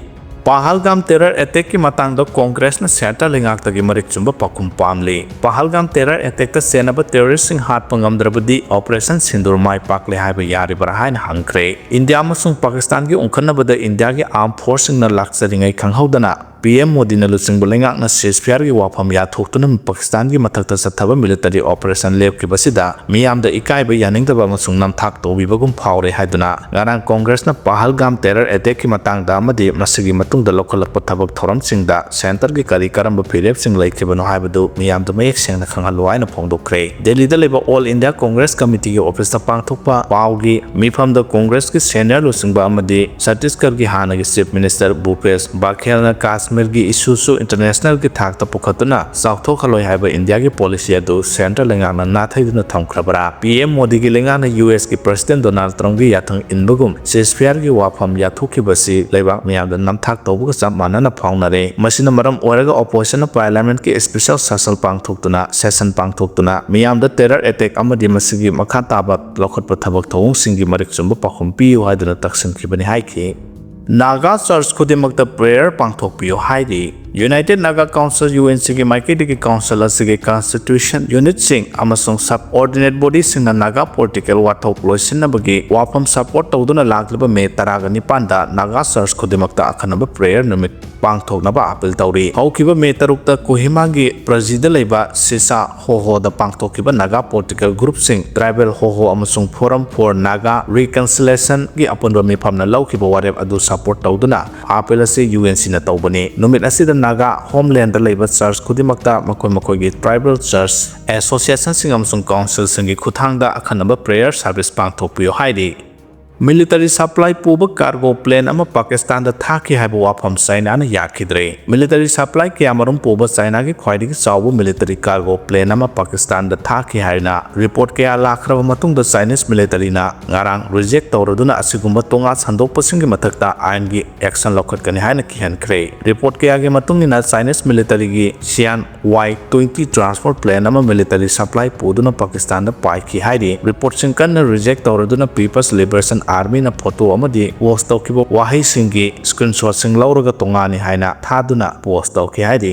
ꯄꯍꯜꯒꯥꯝ terror attackꯀꯤ ꯃꯇꯥꯡꯗ Congressꯅ centre ꯂꯩꯉꯥꯛꯇꯒꯤ ꯃꯔꯤꯛ ꯆꯨꯝꯕ ꯄꯥꯎꯈꯨꯝ ꯄꯥꯝꯂꯤ꯫ ꯄꯍꯜꯒꯥꯝ terror attackꯇ ꯆꯦꯟꯅꯕ terroristꯁꯤꯡ ꯍꯥꯠꯄ ꯉꯝꯗ꯭ꯔꯕꯗꯤ Operation ꯁꯤꯟꯗꯨꯔ ꯃꯥꯏ ꯄꯥꯛꯂꯦ ꯍꯥꯏꯕ ꯌꯥꯔꯤꯕ꯭ꯔꯥ ꯍꯥꯏꯅ ꯍꯪꯈ꯭ꯔꯦ꯫ ꯏꯟꯗꯤꯌꯥ ꯑꯃꯁꯨꯡ ꯄꯥꯀꯤꯁꯇꯥꯟꯒꯤ ꯎꯪꯈꯠꯅꯕꯗ ꯏꯟꯗꯤꯌꯥꯒꯤ armed forceꯁꯤꯡꯅ ꯂꯥꯛꯆꯔꯤꯉꯩ ꯈꯪꯍꯧꯗꯅ ꯄꯤ ꯑꯦꯝ ꯃꯣꯗꯤꯅ ꯂꯨꯆꯤꯡꯕ ꯂꯩꯉꯥꯛꯅ ceasefire-ꯒꯤ ꯋꯥꯐꯝ ꯌꯥꯊꯣꯛꯇꯨꯅ ꯄꯥꯀꯤꯁꯇꯥꯟꯒꯤ ꯃꯊꯛꯇ ꯆꯠꯊꯕ military operation ꯂꯦꯞꯈꯤꯕꯁꯤꯗ ꯃꯤꯌꯥꯝꯗ ꯏꯀꯥꯏꯕ, ꯌꯥꯅꯤꯡꯗꯕ ꯑꯃꯁꯨꯡ ꯅꯝꯊꯥꯛ ꯇꯧꯕꯤꯕꯒꯨꯝ ꯐꯥꯎꯔꯦ ꯍꯥꯏꯗꯨꯅ ꯉꯔꯥꯡ ꯀꯣꯡꯒ꯭ꯔꯦꯁꯅ ꯄꯍꯜꯒꯥꯝ terror attack-ꯀꯤ ꯃꯇꯥꯡꯗ ꯑꯃꯗꯤ ꯃꯁꯤꯒꯤ ꯃꯇꯨꯡꯗ ꯂꯧꯈꯠꯂꯛꯄ ꯊꯕꯛ ꯊꯧꯔꯝꯁꯤꯡꯗ centre-ꯒꯤ ꯀꯔꯤ ꯀꯔꯝꯕ ꯐꯤꯔꯦꯞꯁꯤꯡ ꯂꯩꯈꯤꯕꯅꯣ ꯍꯥꯏꯕꯗꯨ ꯃꯤꯌꯥꯝꯗ ꯃꯌꯦꯛ ꯁꯦꯡꯅ ꯈꯪꯍꯜꯂꯨ ꯍꯥꯏꯅ ꯐꯣꯡꯗꯣꯛꯈ꯭ꯔꯦ꯫ ꯗꯦꯜꯂꯤꯗ ꯂꯩꯕ All India Congress Committee-ꯒꯤ office-ꯇ ꯄꯥꯡꯊꯣꯛꯄ ꯄꯥꯎꯒꯤ ꯃꯤꯐꯝꯗ ꯀꯣꯡꯒ꯭ꯔꯦꯁꯀꯤ senior ꯂꯨꯆꯤꯡꯕ ꯑꯃꯗꯤ ꯁꯠꯇꯤꯁꯒꯔꯒꯤ ꯍꯥꯟꯅꯒꯤ Chief Minister ꯚꯨꯄꯦꯁ ꯕꯥꯘꯦꯜꯅ ꯀꯥꯁꯃꯤꯔꯒꯤ issue-ꯁꯨ international-ꯒꯤ ꯊꯥꯛꯇ ꯄꯨꯈꯠꯇꯨꯅ ꯆꯥꯎꯊꯣꯛꯍꯜꯂꯣꯏ ꯍꯥꯏꯕ ꯏꯟꯗꯤꯌꯥꯒꯤ policy ꯑꯗꯨ centre ꯂꯩꯉꯥꯛꯅ ꯅꯥꯊꯩꯗꯨꯅ ꯊꯝꯈ꯭ꯔꯕ꯭ꯔꯥ? ꯄꯤ ꯑꯦꯝ ꯃꯣꯗꯤꯒꯤ ꯂꯩꯉꯥꯛꯅ ꯌꯨ ꯑꯦꯁꯀꯤ President Donald Trump-ꯒꯤ ꯌꯥꯊꯪ ꯏꯟꯕꯒꯨꯝ ceasefire-ꯒꯤ ꯋꯥꯐꯝ ꯌꯥꯊꯣꯛꯈꯤꯕꯁꯤ ꯂꯩꯕꯥꯛ ꯃꯤꯌꯥꯝꯗ ꯅꯝꯊꯥꯛ ꯇꯧꯕꯒ ꯆꯞ ꯃꯥꯟꯅꯅ ꯐꯥꯎꯅꯔꯦ꯫ ꯃꯁꯤꯅ ꯃꯔꯝ ꯑꯣꯏꯔꯒ opposition-ꯅ Parliament-ꯀꯤ special session ꯄꯥꯡꯊꯣꯛꯇꯨꯅ, session ꯄꯥꯡꯊꯣꯛꯇꯨꯅ ꯃꯤꯌꯥꯝꯗ terror attack ꯑꯃꯗꯤ ꯃꯁꯤꯒꯤ ꯃꯈꯥ ꯇꯥꯕ ꯂꯧꯈꯠꯄ ꯊꯕꯛ ꯊꯧꯑꯣꯡꯁꯤꯡꯒꯤ ꯃꯔꯤꯛ ꯆꯨꯝꯕ ꯄꯥꯎꯈꯨꯝ ꯄꯤꯌꯨ ꯍꯥꯏꯗꯨꯅ ꯇꯛꯁꯤꯟꯈꯤꯕꯅꯤ ꯍꯥꯏꯈꯤ꯫ ꯅꯥꯒꯥ church ꯈꯨꯗꯤꯡꯃꯛꯇ prayer ꯄꯥꯡꯊꯣꯛꯄꯤꯌꯨ ꯍꯥꯏꯔꯤ꯫ United Naga Council, U N ꯁꯤꯒꯤ ꯃꯥꯏꯀꯩꯗꯒꯤ council ꯑꯁꯤꯒꯤ constitution unit-ꯁꯤꯡ ꯑꯃꯁꯨꯡ subordinate body-ꯁꯤꯡꯅ ꯅꯥꯒꯥ political ꯋꯥꯊꯣꯛ ꯂꯣꯏꯁꯤꯟꯅꯕꯒꯤ ꯋꯥꯐꯝ support ꯇꯧꯗꯨꯅ ꯂꯥꯛꯂꯤꯕ ꯃꯦ ꯇꯔꯥꯒ ꯅꯤꯄꯥꯟꯗ ꯅꯥꯒꯥ church ꯈꯨꯗꯤꯡꯃꯛꯇ ꯑꯈꯟꯅꯕ prayer ꯅꯨꯃꯤꯠ ꯄꯥꯡꯊꯣꯛꯅꯕ appeal ꯇꯧꯔꯤ꯫ ꯍꯧꯈꯤꯕ ꯃꯦ ꯇꯔꯨꯛꯇ ꯀꯣꯍꯤꯃꯥꯒꯤ ꯄ꯭ꯔꯖꯤꯗ ꯂꯩꯕ ꯁꯤꯁꯥ ꯍꯣꯍꯣꯗ ꯄꯥꯡꯊꯣꯛꯈꯤꯕ ꯅꯥꯒꯥ political group-ꯁꯤꯡ, Tribal Hoho ꯑꯃꯁꯨꯡ Forum for Naga Reconciliation-ꯒꯤ ꯑꯄꯨꯟꯕ ꯃꯤꯐꯝꯅ ꯂꯧꯈꯤꯕ ꯋꯥꯔꯦꯞ ꯑꯗꯨ support ꯇꯧꯗꯨꯅ appeal ꯑꯁꯤ ꯌꯨ ꯑꯦꯟ ꯁꯤꯅ ꯇꯧꯕꯅꯤ꯫ ꯅꯨꯃꯤꯠ ꯑꯁꯤꯗ ꯅꯥꯒꯥ homeland-ꯗ ꯂꯩꯕ church ꯈꯨꯗꯤꯡꯃꯛꯇ ꯃꯈꯣꯏ ꯃꯈꯣꯏꯒꯤ tribal church association-ꯁꯤꯡ ꯑꯃꯁꯨꯡ council-ꯁꯤꯡꯒꯤ ꯈꯨꯠꯊꯥꯡꯗ ꯑꯈꯟꯅꯕ prayer service ꯄꯥꯡꯊꯣꯛꯄꯤꯌꯨ ꯍꯥꯏꯔꯤ꯫ Military supply ꯄꯨꯕ cargo plane ꯑꯃ ꯄꯥꯀꯤꯁꯇꯥꯟꯗ ꯊꯥꯈꯤ ꯍꯥꯏꯕ ꯋꯥꯐꯝ ꯆꯥꯏꯅꯥꯅ ꯌꯥꯈꯤꯗ꯭ꯔꯦ꯫ Military supply ꯀꯌꯥꯃꯔꯨꯝ ꯄꯨꯕ ꯆꯥꯏꯅꯥꯒꯤ ꯈ꯭ꯋꯥꯏꯗꯒꯤ ꯆꯥꯎꯕ military cargo plane ꯑꯃ ꯄꯥꯀꯤꯁꯇꯥꯟꯗ ꯊꯥꯈꯤ ꯍꯥꯏꯅ report ꯀꯌꯥ ꯂꯥꯛꯈ꯭ꯔꯕ ꯃꯇꯨꯡꯗ Chinese military-ꯅ ꯉꯔꯥꯡ reject ꯇꯧꯔꯗꯨꯅ ꯑꯁꯤꯒꯨꯝꯕ ꯇꯣꯉꯥ ꯁꯟꯗꯣꯛꯄꯁꯤꯡꯒꯤ ꯃꯊꯛꯇ ꯑꯥꯏꯟꯒꯤ action ꯂꯧꯈꯠꯀꯅꯤ ꯍꯥꯏꯅ ꯀꯤꯍꯟꯈ꯭ꯔꯦ꯫ Report ꯀꯌꯥꯒꯤ ꯃꯇꯨꯡ ꯏꯟꯅ Chinese military-ꯒꯤ Xian Y twenty transport plane ꯑꯃ military supply ꯄꯨꯗꯨꯅ ꯄꯥꯀꯤꯁꯇꯥꯟꯗ ꯄꯥꯏꯈꯤ ꯍꯥꯏꯔꯤ꯫ Report-ꯁꯤꯡ ꯀꯟꯅ reject ꯇꯧꯔꯗꯨꯅ People's Liberation Army-ꯅ photo ꯑꯃꯗꯤ post ꯇꯧꯈꯤꯕ ꯋꯥꯍꯩꯁꯤꯡꯒꯤ screenshot-ꯁꯤꯡ ꯂꯧꯔꯒ ꯇꯣꯉꯥꯟꯅꯤ ꯍꯥꯏꯅ ꯊꯥꯗꯨꯅ post ꯇꯧꯈꯤ ꯍꯥꯏꯔꯤ꯫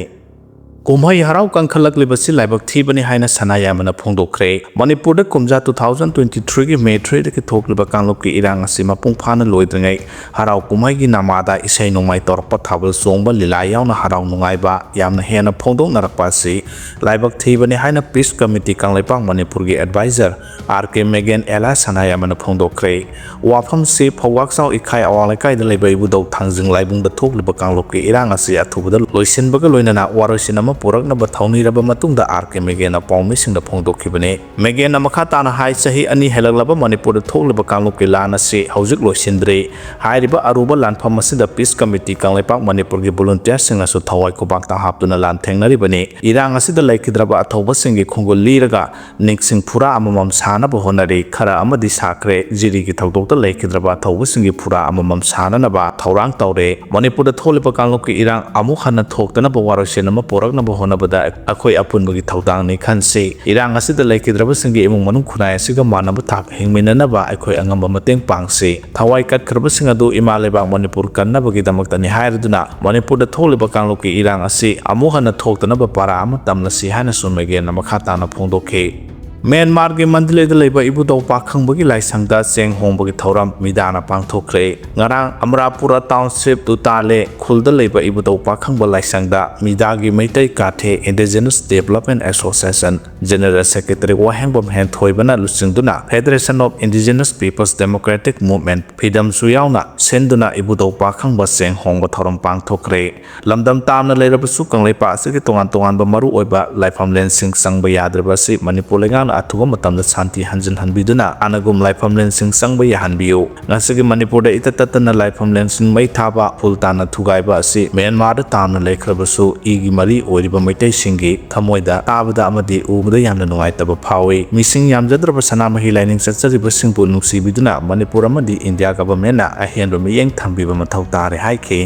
ꯀꯨꯝꯍꯩ ꯍꯔꯥꯎ ꯀꯟꯈꯠꯂꯛꯂꯤꯕꯁꯤ ꯂꯥꯏꯕꯛ ꯊꯤꯕꯅꯤ ꯍꯥꯏꯅ ꯁꯅꯥꯌꯥꯏꯃꯅ ꯐꯣꯡꯗꯣꯛꯈ꯭ꯔꯦ꯫ ꯃꯅꯤꯄꯨꯔꯗ ꯀꯨꯝꯖꯥ two thousand twenty three ꯒꯤ May three ꯗꯒꯤ ꯊꯣꯛꯂꯤꯕ ꯀꯥꯡꯂꯨꯞꯀꯤ ꯏꯔꯥꯡ ꯑꯁꯤ ꯃꯄꯨꯡ ꯐꯥꯅ ꯂꯣꯏꯗ꯭ꯔꯤꯉꯩ ꯍꯔꯥꯎ ꯀꯨꯝꯍꯩꯒꯤ ꯅꯃꯥꯗ ꯏꯁꯩ ꯅꯣꯡꯃꯥꯏ ꯇꯧꯔꯛꯄ, ꯊꯥꯕꯜ ꯆꯣꯡꯕ, ꯂꯤꯂꯥ ꯌꯥꯎꯅ ꯍꯔꯥꯎ ꯅꯨꯡꯉꯥꯏꯕ ꯌꯥꯝꯅ ꯍꯦꯟꯅ ꯐꯣꯡꯗꯣꯛꯅꯔꯛꯄ ꯑꯁꯤ ꯂꯥꯏꯕꯛ ꯊꯤꯕꯅꯤ ꯍꯥꯏꯅ Peace Committee ꯀꯪꯂꯩꯄꯥꯛ ꯃꯅꯤꯄꯨꯔꯒꯤ advisor R K ꯃꯦꯒꯦꯟ ꯑꯦꯂꯥ ꯁꯅꯥꯌꯥꯏꯃꯅ ꯐꯣꯡꯗꯣꯛꯈ꯭ꯔꯦ꯫ ꯋꯥꯐꯝꯁꯤ ꯐꯧꯋꯥꯛꯆꯥꯎ ꯏꯈꯥꯏ ꯑꯋꯥꯡ ꯂꯩꯀꯥꯏꯗ ꯂꯩꯕ ꯏꯕꯨꯙꯧ ꯊꯥꯡꯖꯤꯡ ꯂꯥꯏꯕꯨꯡꯗ ꯊꯣꯛꯂꯤꯕ ꯀꯥꯡꯂꯨꯞꯀꯤ ꯏꯔꯥꯡ ꯑꯁꯤ ꯑꯊꯨꯕꯗ ꯂꯣꯏꯁꯤꯟꯕꯒ ꯂꯣꯏꯅꯅ ꯋꯥꯔꯣꯏꯁꯤꯟ ꯑꯃ ꯄꯨꯔꯛꯅꯕ ꯊꯧꯅꯤꯔꯕ ꯃꯇꯨꯡꯗ R K ꯃꯦꯒꯦꯟꯅ ꯄꯥꯎꯃꯤꯁꯤꯡꯗ ꯐꯣꯡꯗꯣꯛꯈꯤꯕꯅꯤ꯫ ꯃꯦꯒꯦꯟꯅ ꯃꯈꯥ ꯇꯥꯅ ꯍꯥꯏ, ꯆꯍꯤ ꯑꯅꯤ ꯍꯦꯜꯂꯛꯂꯕ ꯃꯅꯤꯄꯨꯔꯗ ꯊꯣꯛꯂꯤꯕ ꯀꯥꯡꯂꯨꯞꯀꯤ ꯂꯥꯟ ꯑꯁꯤ ꯍꯧꯖꯤꯛ ꯂꯣꯏꯁꯤꯟꯗ꯭ꯔꯤ꯫ ꯍꯥꯏꯔꯤꯕ ꯑꯔꯨꯕ ꯂꯥꯟꯐꯝ ꯑꯁꯤꯗ Peace Committee ꯀꯪꯂꯩꯄꯥꯛ ꯃꯅꯤꯄꯨꯔꯒꯤ volunteer ꯁꯤꯡꯅꯁꯨ ꯊꯋꯥꯏ ꯈꯨꯕꯥꯛꯇ ꯍꯥꯞꯇꯨꯅ ꯂꯥꯟꯊꯦꯡꯅꯔꯤꯕꯅꯤ꯫ ꯏꯔꯥꯡ ꯑꯁꯤꯗ ꯂꯩꯈꯤꯗ꯭ꯔꯕ ꯑꯊꯧꯕꯁꯤꯡꯒꯤ ꯈꯣꯡꯒꯨꯜ ꯂꯤꯔꯒ ꯅꯤꯡꯁꯤꯡ ꯐꯨꯔꯥ ꯑꯃꯃꯝ ꯁꯥꯅꯕ ꯍꯣꯠꯅꯔꯤ꯫ ꯈꯔ ꯑꯃꯗꯤ ꯁꯥꯈ꯭ꯔꯦ꯫ ꯖꯤꯔꯤꯒꯤ ꯊꯧꯗꯣꯛꯇ ꯂꯩꯈꯤꯗ꯭ꯔꯕ ꯑꯊꯧꯕꯁꯤꯡꯒꯤ ꯐꯨꯔꯥ ꯑꯃꯃꯝ ꯁꯥꯅꯅꯕ ꯊꯧꯔꯥꯡ ꯇꯧꯔꯦ꯫ ꯃꯅꯤꯄꯨꯔꯗ ꯊꯣꯛꯂꯤꯕ ꯀꯥꯡꯂꯨꯞꯀꯤ ꯏꯔꯥꯡ ꯑꯃꯨꯛ ꯍꯟꯅ ꯊꯣꯛꯇꯅꯕ ꯋꯥꯔꯣꯏꯁꯤꯟ ꯑꯃ ꯄꯨꯔꯛꯅꯕ ꯍꯣꯠꯅꯕꯗ ꯑꯩꯈꯣꯏ ꯑꯄꯨꯟꯕꯒꯤ ꯊꯧꯗꯥꯡꯅꯤ ꯈꯟꯁꯤ꯫ ꯏꯔꯥꯡ ꯑꯁꯤꯗ ꯂꯩꯈꯤꯗ꯭ꯔꯕꯁꯤꯡꯒꯤ ꯏꯃꯨꯡ ꯃꯅꯨꯡ ꯈꯨꯟꯅꯥꯏ ꯑꯁꯤꯒ ꯃꯥꯟꯅꯕ ꯊꯥꯛ ꯍꯤꯡꯃꯤꯟꯅꯅꯕ ꯑꯩꯈꯣꯏ ꯑꯉꯝꯕ ꯃꯇꯦꯡ ꯄꯥꯡꯁꯤ꯫ ꯊꯋꯥꯏ ꯀꯠꯈ꯭ꯔꯕꯁꯤꯡ ꯑꯗꯨ ꯏꯃꯥ ꯂꯩꯕꯥꯛ ꯃꯅꯤꯄꯨꯔ ꯀꯟꯅꯕꯒꯤꯗꯃꯛꯇꯅꯤ ꯍꯥꯏꯔꯗꯨꯅ ꯃꯅꯤꯄꯨꯔꯗ ꯊꯣꯛꯂꯤꯕ ꯀꯥꯡꯂꯨꯞꯀꯤ ꯏꯔꯥꯡ ꯑꯁꯤ ꯑꯃꯨꯛ ꯍꯟꯅ ꯊꯣꯛꯇꯅꯕ ꯄꯥꯔꯥ ꯑꯃ ꯇꯝꯂꯁꯤ ꯍꯥꯏꯅꯁꯨ ꯃꯦꯒꯦꯟꯅ ꯃꯈꯥ ꯇꯥꯅ ꯐꯣꯡꯗꯣꯛꯈꯤ꯫ ꯃ꯭ꯌꯥꯟꯃꯥꯔꯒꯤ ꯃꯟꯗꯂꯦꯗ ꯂꯩꯕ ꯏꯕꯨꯙꯧ ꯄꯥꯈꯪꯕꯒꯤ ꯂꯥꯏꯁꯪꯗ ꯆꯦꯡ ꯍꯣꯡꯕꯒꯤ ꯊꯧꯔꯝ ꯃꯤꯗꯥꯅ ꯄꯥꯡꯊꯣꯛꯈ꯭ꯔꯦ꯫ ꯉꯔꯥꯡ ꯑꯃꯔꯥꯄꯨꯔꯥ township ꯇꯨꯇꯥꯂꯦ ꯈꯨꯜꯗ ꯂꯩꯕ ꯏꯕꯨꯙꯧ ꯄꯥꯈꯪꯕ ꯂꯥꯏꯁꯪꯗ ꯃꯤꯗꯥꯒꯤ Meitei ꯀꯥꯊꯦ Indigenous Development Association General Secretary ꯋꯥꯍꯦꯡꯕꯝ ꯍꯦꯟꯊꯣꯏꯕꯅ ꯂꯨꯆꯤꯡꯗꯨꯅ Federation of Indigenous Peoples Democratic Movement, ꯐꯤꯗꯝꯁꯨ ꯌꯥꯎꯅ ꯁꯤꯟꯗꯨꯅ ꯏꯕꯨꯙꯧ ꯄꯥꯈꯪꯕ ꯆꯦꯡ ꯍꯣꯡꯕ ꯊꯧꯔꯝ ꯄꯥꯡꯊꯣꯛꯈ꯭ꯔꯦ꯫ ꯂꯝꯗꯝ ꯇꯥꯝꯅ ꯂꯩꯔꯕꯁꯨ ꯀꯪꯂꯩꯄꯥꯛ ꯑꯁꯤꯒꯤ ꯇꯣꯉꯥꯟ ꯇꯣꯉꯥꯟꯕ ꯃꯔꯨꯑꯣꯏꯕ ꯂꯥꯏꯐꯝꯂꯦꯟꯁꯤꯡ ꯆꯪꯕ ꯌꯥꯗ꯭ꯔꯤꯕ ꯑꯁꯤ ꯃꯅꯤꯄꯨꯔ ꯂꯩꯉꯥꯛꯅ ꯑꯊꯨꯕ ꯃꯇꯝꯗ ꯁꯥꯟꯇꯤ ꯍꯟꯖꯤꯟꯍꯟꯕꯤꯗꯨꯅ ꯍꯥꯟꯅꯒꯨꯝ ꯂꯥꯏꯐꯝꯂꯦꯟꯁꯤꯡ ꯆꯪꯕ ꯌꯥꯍꯟꯕꯤꯌꯨ꯫ ꯉꯁꯤꯒꯤ ꯃꯅꯤꯄꯨꯔꯗ ꯏꯇꯠ ꯇꯠꯇꯅ ꯂꯥꯏꯐꯝꯂꯦꯟꯁꯤꯡ ꯃꯩ ꯊꯥꯕ, ꯐꯨꯜ ꯇꯥꯅ ꯊꯨꯒꯥꯏꯕ ꯑꯁꯤ ꯃ꯭ꯌꯥꯟꯃꯥꯔꯗ ꯇꯥꯝꯅ ꯂꯩꯈ꯭ꯔꯕꯁꯨ ꯏꯒꯤ ꯃꯔꯤ ꯑꯣꯏꯔꯤꯕ ꯃꯩꯇꯩꯁꯤꯡꯒꯤ ꯊꯃꯣꯏꯗ ꯇꯥꯕꯗ ꯑꯃꯗꯤ ꯎꯕꯗ ꯌꯥꯝꯅ ꯅꯨꯡꯉꯥꯏꯇꯕ ꯐꯥꯎꯏ꯫ ꯃꯤꯁꯤꯡ ꯌꯥꯝꯖꯗ꯭ꯔꯕ ꯁꯅꯥꯃꯍꯤ ꯂꯥꯏꯅꯤꯡ ꯆꯠꯆꯔꯤꯕꯁꯤꯡꯕꯨ ꯅꯨꯡꯁꯤꯕꯤꯗꯨꯅ ꯃꯅꯤꯄꯨꯔ ꯑꯃꯗꯤ ꯏꯟꯗꯤꯌꯥ ꯒꯚꯔꯟꯃꯦꯟꯠꯅ ꯑꯍꯦꯟꯕ ꯃꯤꯠꯌꯦꯡ ꯊꯝꯕꯤꯕ ꯃꯊꯧ ꯇꯥꯔꯦ ꯍꯥꯏꯈꯤ꯫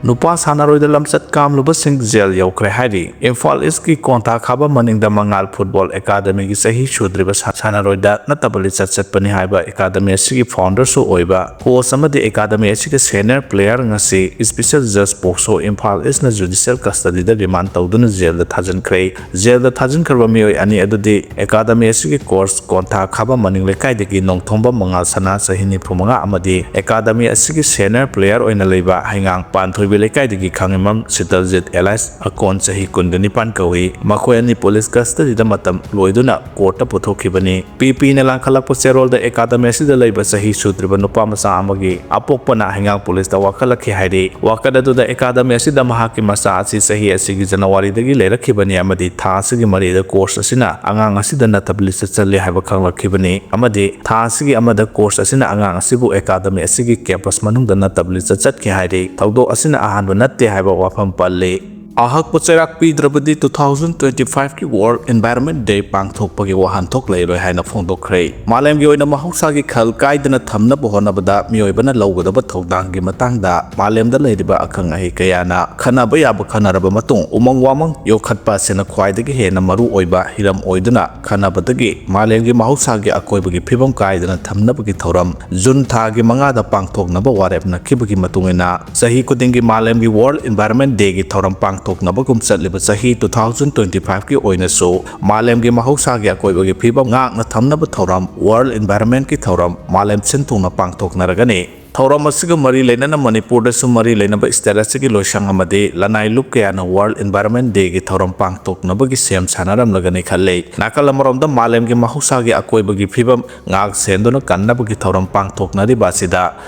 ꯅꯨꯄꯥ ꯁꯥꯟꯅꯔꯣꯏꯗ ꯂꯝꯆꯠ ꯀꯥꯝꯂꯨꯕꯁꯤꯡ ꯖꯦꯜ ꯌꯧꯈ꯭ꯔꯦ ꯍꯥꯏꯔꯤ꯫ ꯏꯝꯐꯥꯜ ꯏꯁꯀꯤ ꯀꯣꯟꯊꯥ ꯈꯥꯕ ꯃꯅꯤꯡꯗ ꯃꯉꯥꯜ ꯐꯨꯠꯕꯣꯜ ꯑꯦꯀꯥꯗꯃꯤꯒꯤ ꯆꯍꯤ ꯁꯨꯗ꯭ꯔꯤꯕ ꯁꯥ-, ꯁꯥꯟꯅꯔꯣꯏꯗ ꯅꯠꯇꯕ ꯂꯤꯆꯠ ꯆꯠꯄꯅꯤ ꯍꯥꯏꯕ ꯑꯦꯀꯥꯗꯃꯤ ꯑꯁꯤꯒꯤ ꯐꯥꯎꯟꯗꯔꯁꯨ ꯑꯣꯏꯕ ꯀꯣꯆ ꯑꯃꯗꯤ ꯑꯦꯀꯥꯗꯃꯤ ꯑꯁꯤꯒꯤ ꯁꯦꯅꯤꯌꯔ ꯄ꯭ꯂꯦꯌꯔ ꯉꯁꯤ ꯏꯁꯄꯤꯁꯦꯜ ꯖꯖ ꯄꯣꯛꯁꯣ ꯏꯝꯐꯥꯜ ꯏꯁꯅ ꯖꯨꯗꯤꯁꯤꯌꯦꯜ ꯀꯁꯇꯗꯤꯗ ꯔꯤꯃꯥꯟ ꯇꯧꯗꯨꯅ ꯖꯦꯜꯗ ꯊꯥꯖꯤꯟꯈ꯭ꯔꯦ꯫ ꯖꯦꯜꯗ ꯊꯥꯖꯤꯟꯈ꯭ꯔꯕ ꯃꯤꯑꯣꯏ ꯑꯅꯤ ꯑꯗꯨꯗꯤ ꯑꯦꯀꯥꯗꯃꯤ ꯑꯁꯤꯒꯤ ꯀꯣꯆ ꯀꯣꯟꯊꯥ ꯈꯥꯕ ꯃꯅꯤꯡ ꯂꯩꯀꯥꯏꯗꯒꯤ ꯅꯣꯡꯊꯣꯝꯕꯝ ꯃꯉꯥꯜ ꯁꯅꯥ ꯆꯍꯤ ꯅꯤꯐꯨ ꯃꯉꯥ ꯑꯃꯗꯤ ꯑꯦꯀꯥꯗꯃꯤ ꯑꯁꯤꯒꯤ ꯁꯦꯅꯤꯌꯔ ꯄ꯭ꯂꯦꯌꯔ ꯑꯣꯏꯅ ꯂꯩꯕ ꯍꯩꯉꯥꯡ ꯄꯥꯟꯊꯣꯏꯕꯤ ꯂꯩꯀꯥꯏꯗꯒꯤ ꯈꯥꯉꯦꯝꯕꯝ ꯁꯤꯇꯜꯖꯤꯠ ꯑꯦꯂꯥꯏꯁ ꯑꯀꯣꯟ ꯆꯍꯤ ꯀꯨꯟꯒ ꯅꯤꯄꯥꯟ ꯀꯧꯏ꯫ ꯃꯈꯣꯏ ꯑꯅꯤ ꯄꯨꯂꯤꯁ ꯀꯁꯇꯗꯤꯗ ꯃꯇꯝ ꯂꯣꯏꯗꯨꯅ ꯀꯣꯔꯠꯇ ꯄꯨꯊꯣꯛꯈꯤꯕꯅꯤ꯫ ꯄꯤ ꯄꯤꯅ ꯂꯥꯡꯈꯠꯂꯛꯄ ꯆꯦꯔꯣꯜꯗ ꯑꯦꯀꯥꯗꯃꯤ ꯑꯁꯤꯗ ꯂꯩꯕ ꯆꯍꯤ ꯁꯨꯗ꯭ꯔꯤꯕ ꯅꯨꯄꯥ ꯃꯆꯥ ꯑꯃꯒꯤ ꯑꯄꯣꯛꯄꯅ ꯍꯩꯉꯥꯡ ꯄꯨꯂꯤꯁꯇ ꯋꯥꯀꯠꯂꯛꯈꯤ ꯍꯥꯏꯔꯤ꯫ ꯋꯥꯀꯠ ꯑꯗꯨꯗ ꯑꯦꯀꯥꯗꯃꯤ ꯑꯁꯤꯗ ꯃꯍꯥꯛꯀꯤ ꯃꯆꯥ ꯑꯁꯤ ꯆꯍꯤ ꯑꯁꯤꯒꯤ ꯖꯅꯋꯥꯔꯤꯗꯒꯤ ꯂꯩꯔꯛꯈꯤꯕꯅꯤ ꯑꯃꯗꯤ ꯊꯥ ꯑꯁꯤꯒꯤ ꯃꯔꯤꯗ ꯀꯣꯔꯁ ꯑꯁꯤꯅ ꯑꯉꯥꯡ ꯑꯁꯤꯗ ꯅꯠꯇꯕ ꯂꯤꯆꯠ ꯆꯠꯂꯤ ꯍꯥꯏꯕ ꯈꯪꯂꯛꯈꯤꯕꯅꯤ ꯑꯃꯗꯤ ꯊꯥ ꯑꯁꯤꯒꯤ ꯑꯃꯗ ꯀꯣꯔꯁ ꯑꯁꯤꯅ ꯑꯉꯥꯡ ꯑꯁꯤꯕꯨ ꯑꯦꯀꯥꯗꯃꯤ ꯑꯁꯤꯒꯤ ꯀꯦꯝꯄꯁ ꯃꯅꯨꯡꯗ ꯅꯠꯇꯕ ꯂꯤꯆꯠ ꯆꯠꯈꯤ ꯍꯥꯏꯔꯤ꯫ ꯊꯧꯗꯣꯛ ꯑꯁꯤꯅ ꯑꯍꯥꯟꯕ ꯅꯠꯇꯦ ꯍꯥꯏꯕ ꯋꯥꯐꯝ ꯄꯜꯂꯤ꯫ ꯑꯍꯛꯄ ꯆꯩꯔꯥꯛ ꯄꯤꯗ꯭ꯔꯕꯗꯤ two thousand twenty five ꯀꯤ World Environment Day ꯄꯥꯡꯊꯣꯛꯄꯒꯤ ꯋꯥꯍꯟꯊꯣꯛ ꯂꯩꯔꯣꯏ ꯍꯥꯏꯅ ꯐꯣꯡꯗꯣꯛꯈ꯭ꯔꯦ꯫ ꯃꯥꯂꯦꯝꯒꯤ ꯑꯣꯏꯅ ꯃꯍꯧꯁꯥꯒꯤ ꯈꯜ ꯀꯥꯏꯗꯅ ꯊꯝꯅꯕ ꯍꯣꯠꯅꯕꯗ ꯃꯤꯑꯣꯏꯕꯅ ꯂꯧꯒꯗꯕ ꯊꯧꯗꯥꯡꯒꯤ ꯃꯇꯥꯡꯗ ꯃꯥꯂꯦꯝꯗ ꯂꯩꯔꯤꯕ ꯑꯈꯪ ꯑꯍꯩ ꯀꯌꯥꯅ ꯈꯟꯅꯕ ꯌꯥꯕ ꯈꯟꯅꯔꯕ ꯃꯇꯨꯡ, ꯎꯃꯪ ꯋꯥꯃꯪ ꯌꯣꯛꯈꯠꯄ ꯑꯁꯤꯅ ꯈ꯭ꯋꯥꯏꯗꯒꯤ ꯍꯦꯟꯅ ꯃꯔꯨ ꯑꯣꯏꯕ ꯍꯤꯔꯝ ꯑꯣꯏꯗꯨꯅ ꯈꯟꯅꯕꯗꯒꯤ ꯃꯥꯂꯦꯝꯒꯤ ꯃꯍꯧꯁꯥꯒꯤ ꯑꯀꯣꯏꯕꯒꯤ ꯐꯤꯕꯝ ꯀꯥꯏꯗꯅ ꯊꯝꯅꯕꯒꯤ ꯊꯧꯔꯝ ꯖꯨꯟ ꯊꯥꯒꯤ ꯃꯉꯥꯗ ꯄꯥꯡꯊꯣꯛꯅꯕ ꯋꯥꯔꯦꯞꯅꯈꯤꯕꯒꯤ ꯃꯇꯨꯡ ꯏꯟꯅ, ꯆꯍꯤ ꯈꯨꯗꯤꯡꯒꯤ ꯃꯥꯂꯦꯝꯒꯤ World Environment Day ꯒꯤ ꯊꯧꯔꯝ ꯄꯥꯡꯊꯣꯛꯅꯕꯒꯨꯝ ꯆꯠꯂꯤꯕ ꯆꯍꯤ two thousand twenty five ꯀꯤ ꯑꯣꯏꯅꯁꯨ ꯃꯥꯂꯦꯝꯒꯤ ꯃꯍꯧꯁꯥꯒꯤ ꯑꯀꯣꯏꯕꯒꯤ ꯐꯤꯕꯝ ꯉꯥꯛꯅ ꯊꯝꯅꯕ ꯊꯧꯔꯝ, World Environment ꯀꯤ ꯊꯧꯔꯝ ꯃꯥꯂꯦꯝ ꯁꯤꯟ ꯊꯨꯡꯅ ꯄꯥꯡꯊꯣꯛꯅꯔꯒꯅꯤ꯫ ꯊꯧꯔꯝ ꯑꯁꯤꯒ ꯃꯔꯤ ꯂꯩꯅꯅ ꯃꯅꯤꯄꯨꯔꯗꯁꯨ ꯃꯔꯤ ꯂꯩꯅꯕ state ꯑꯁꯤꯒꯤ ꯂꯣꯏꯁꯪ ꯑꯃꯗꯤ ꯂꯅꯥꯏ ꯂꯨꯞ ꯀꯌꯥꯅ World Environment Day ꯒꯤ ꯊꯧꯔꯝ ꯄꯥꯡꯊꯣꯛꯅꯕꯒꯤ ꯁꯦꯝ ꯁꯥꯅꯔꯝꯂꯒꯅꯤ ꯈꯜꯂꯤ꯫ ꯅꯥꯀꯜ ꯑꯃꯔꯣꯝꯗ ꯃꯥꯂꯦꯝꯒꯤ ꯃꯍꯧꯁꯥꯒꯤ ꯑꯀꯣꯏꯕꯒꯤ ꯐꯤꯕꯝ ꯉꯥꯛ ꯁꯦꯟꯗꯨꯅ ꯀꯟꯅꯕꯒꯤ ꯊꯧꯔꯝ ꯄꯥꯡꯊꯣꯛꯅꯔꯤꯕ ꯑꯁꯤꯗ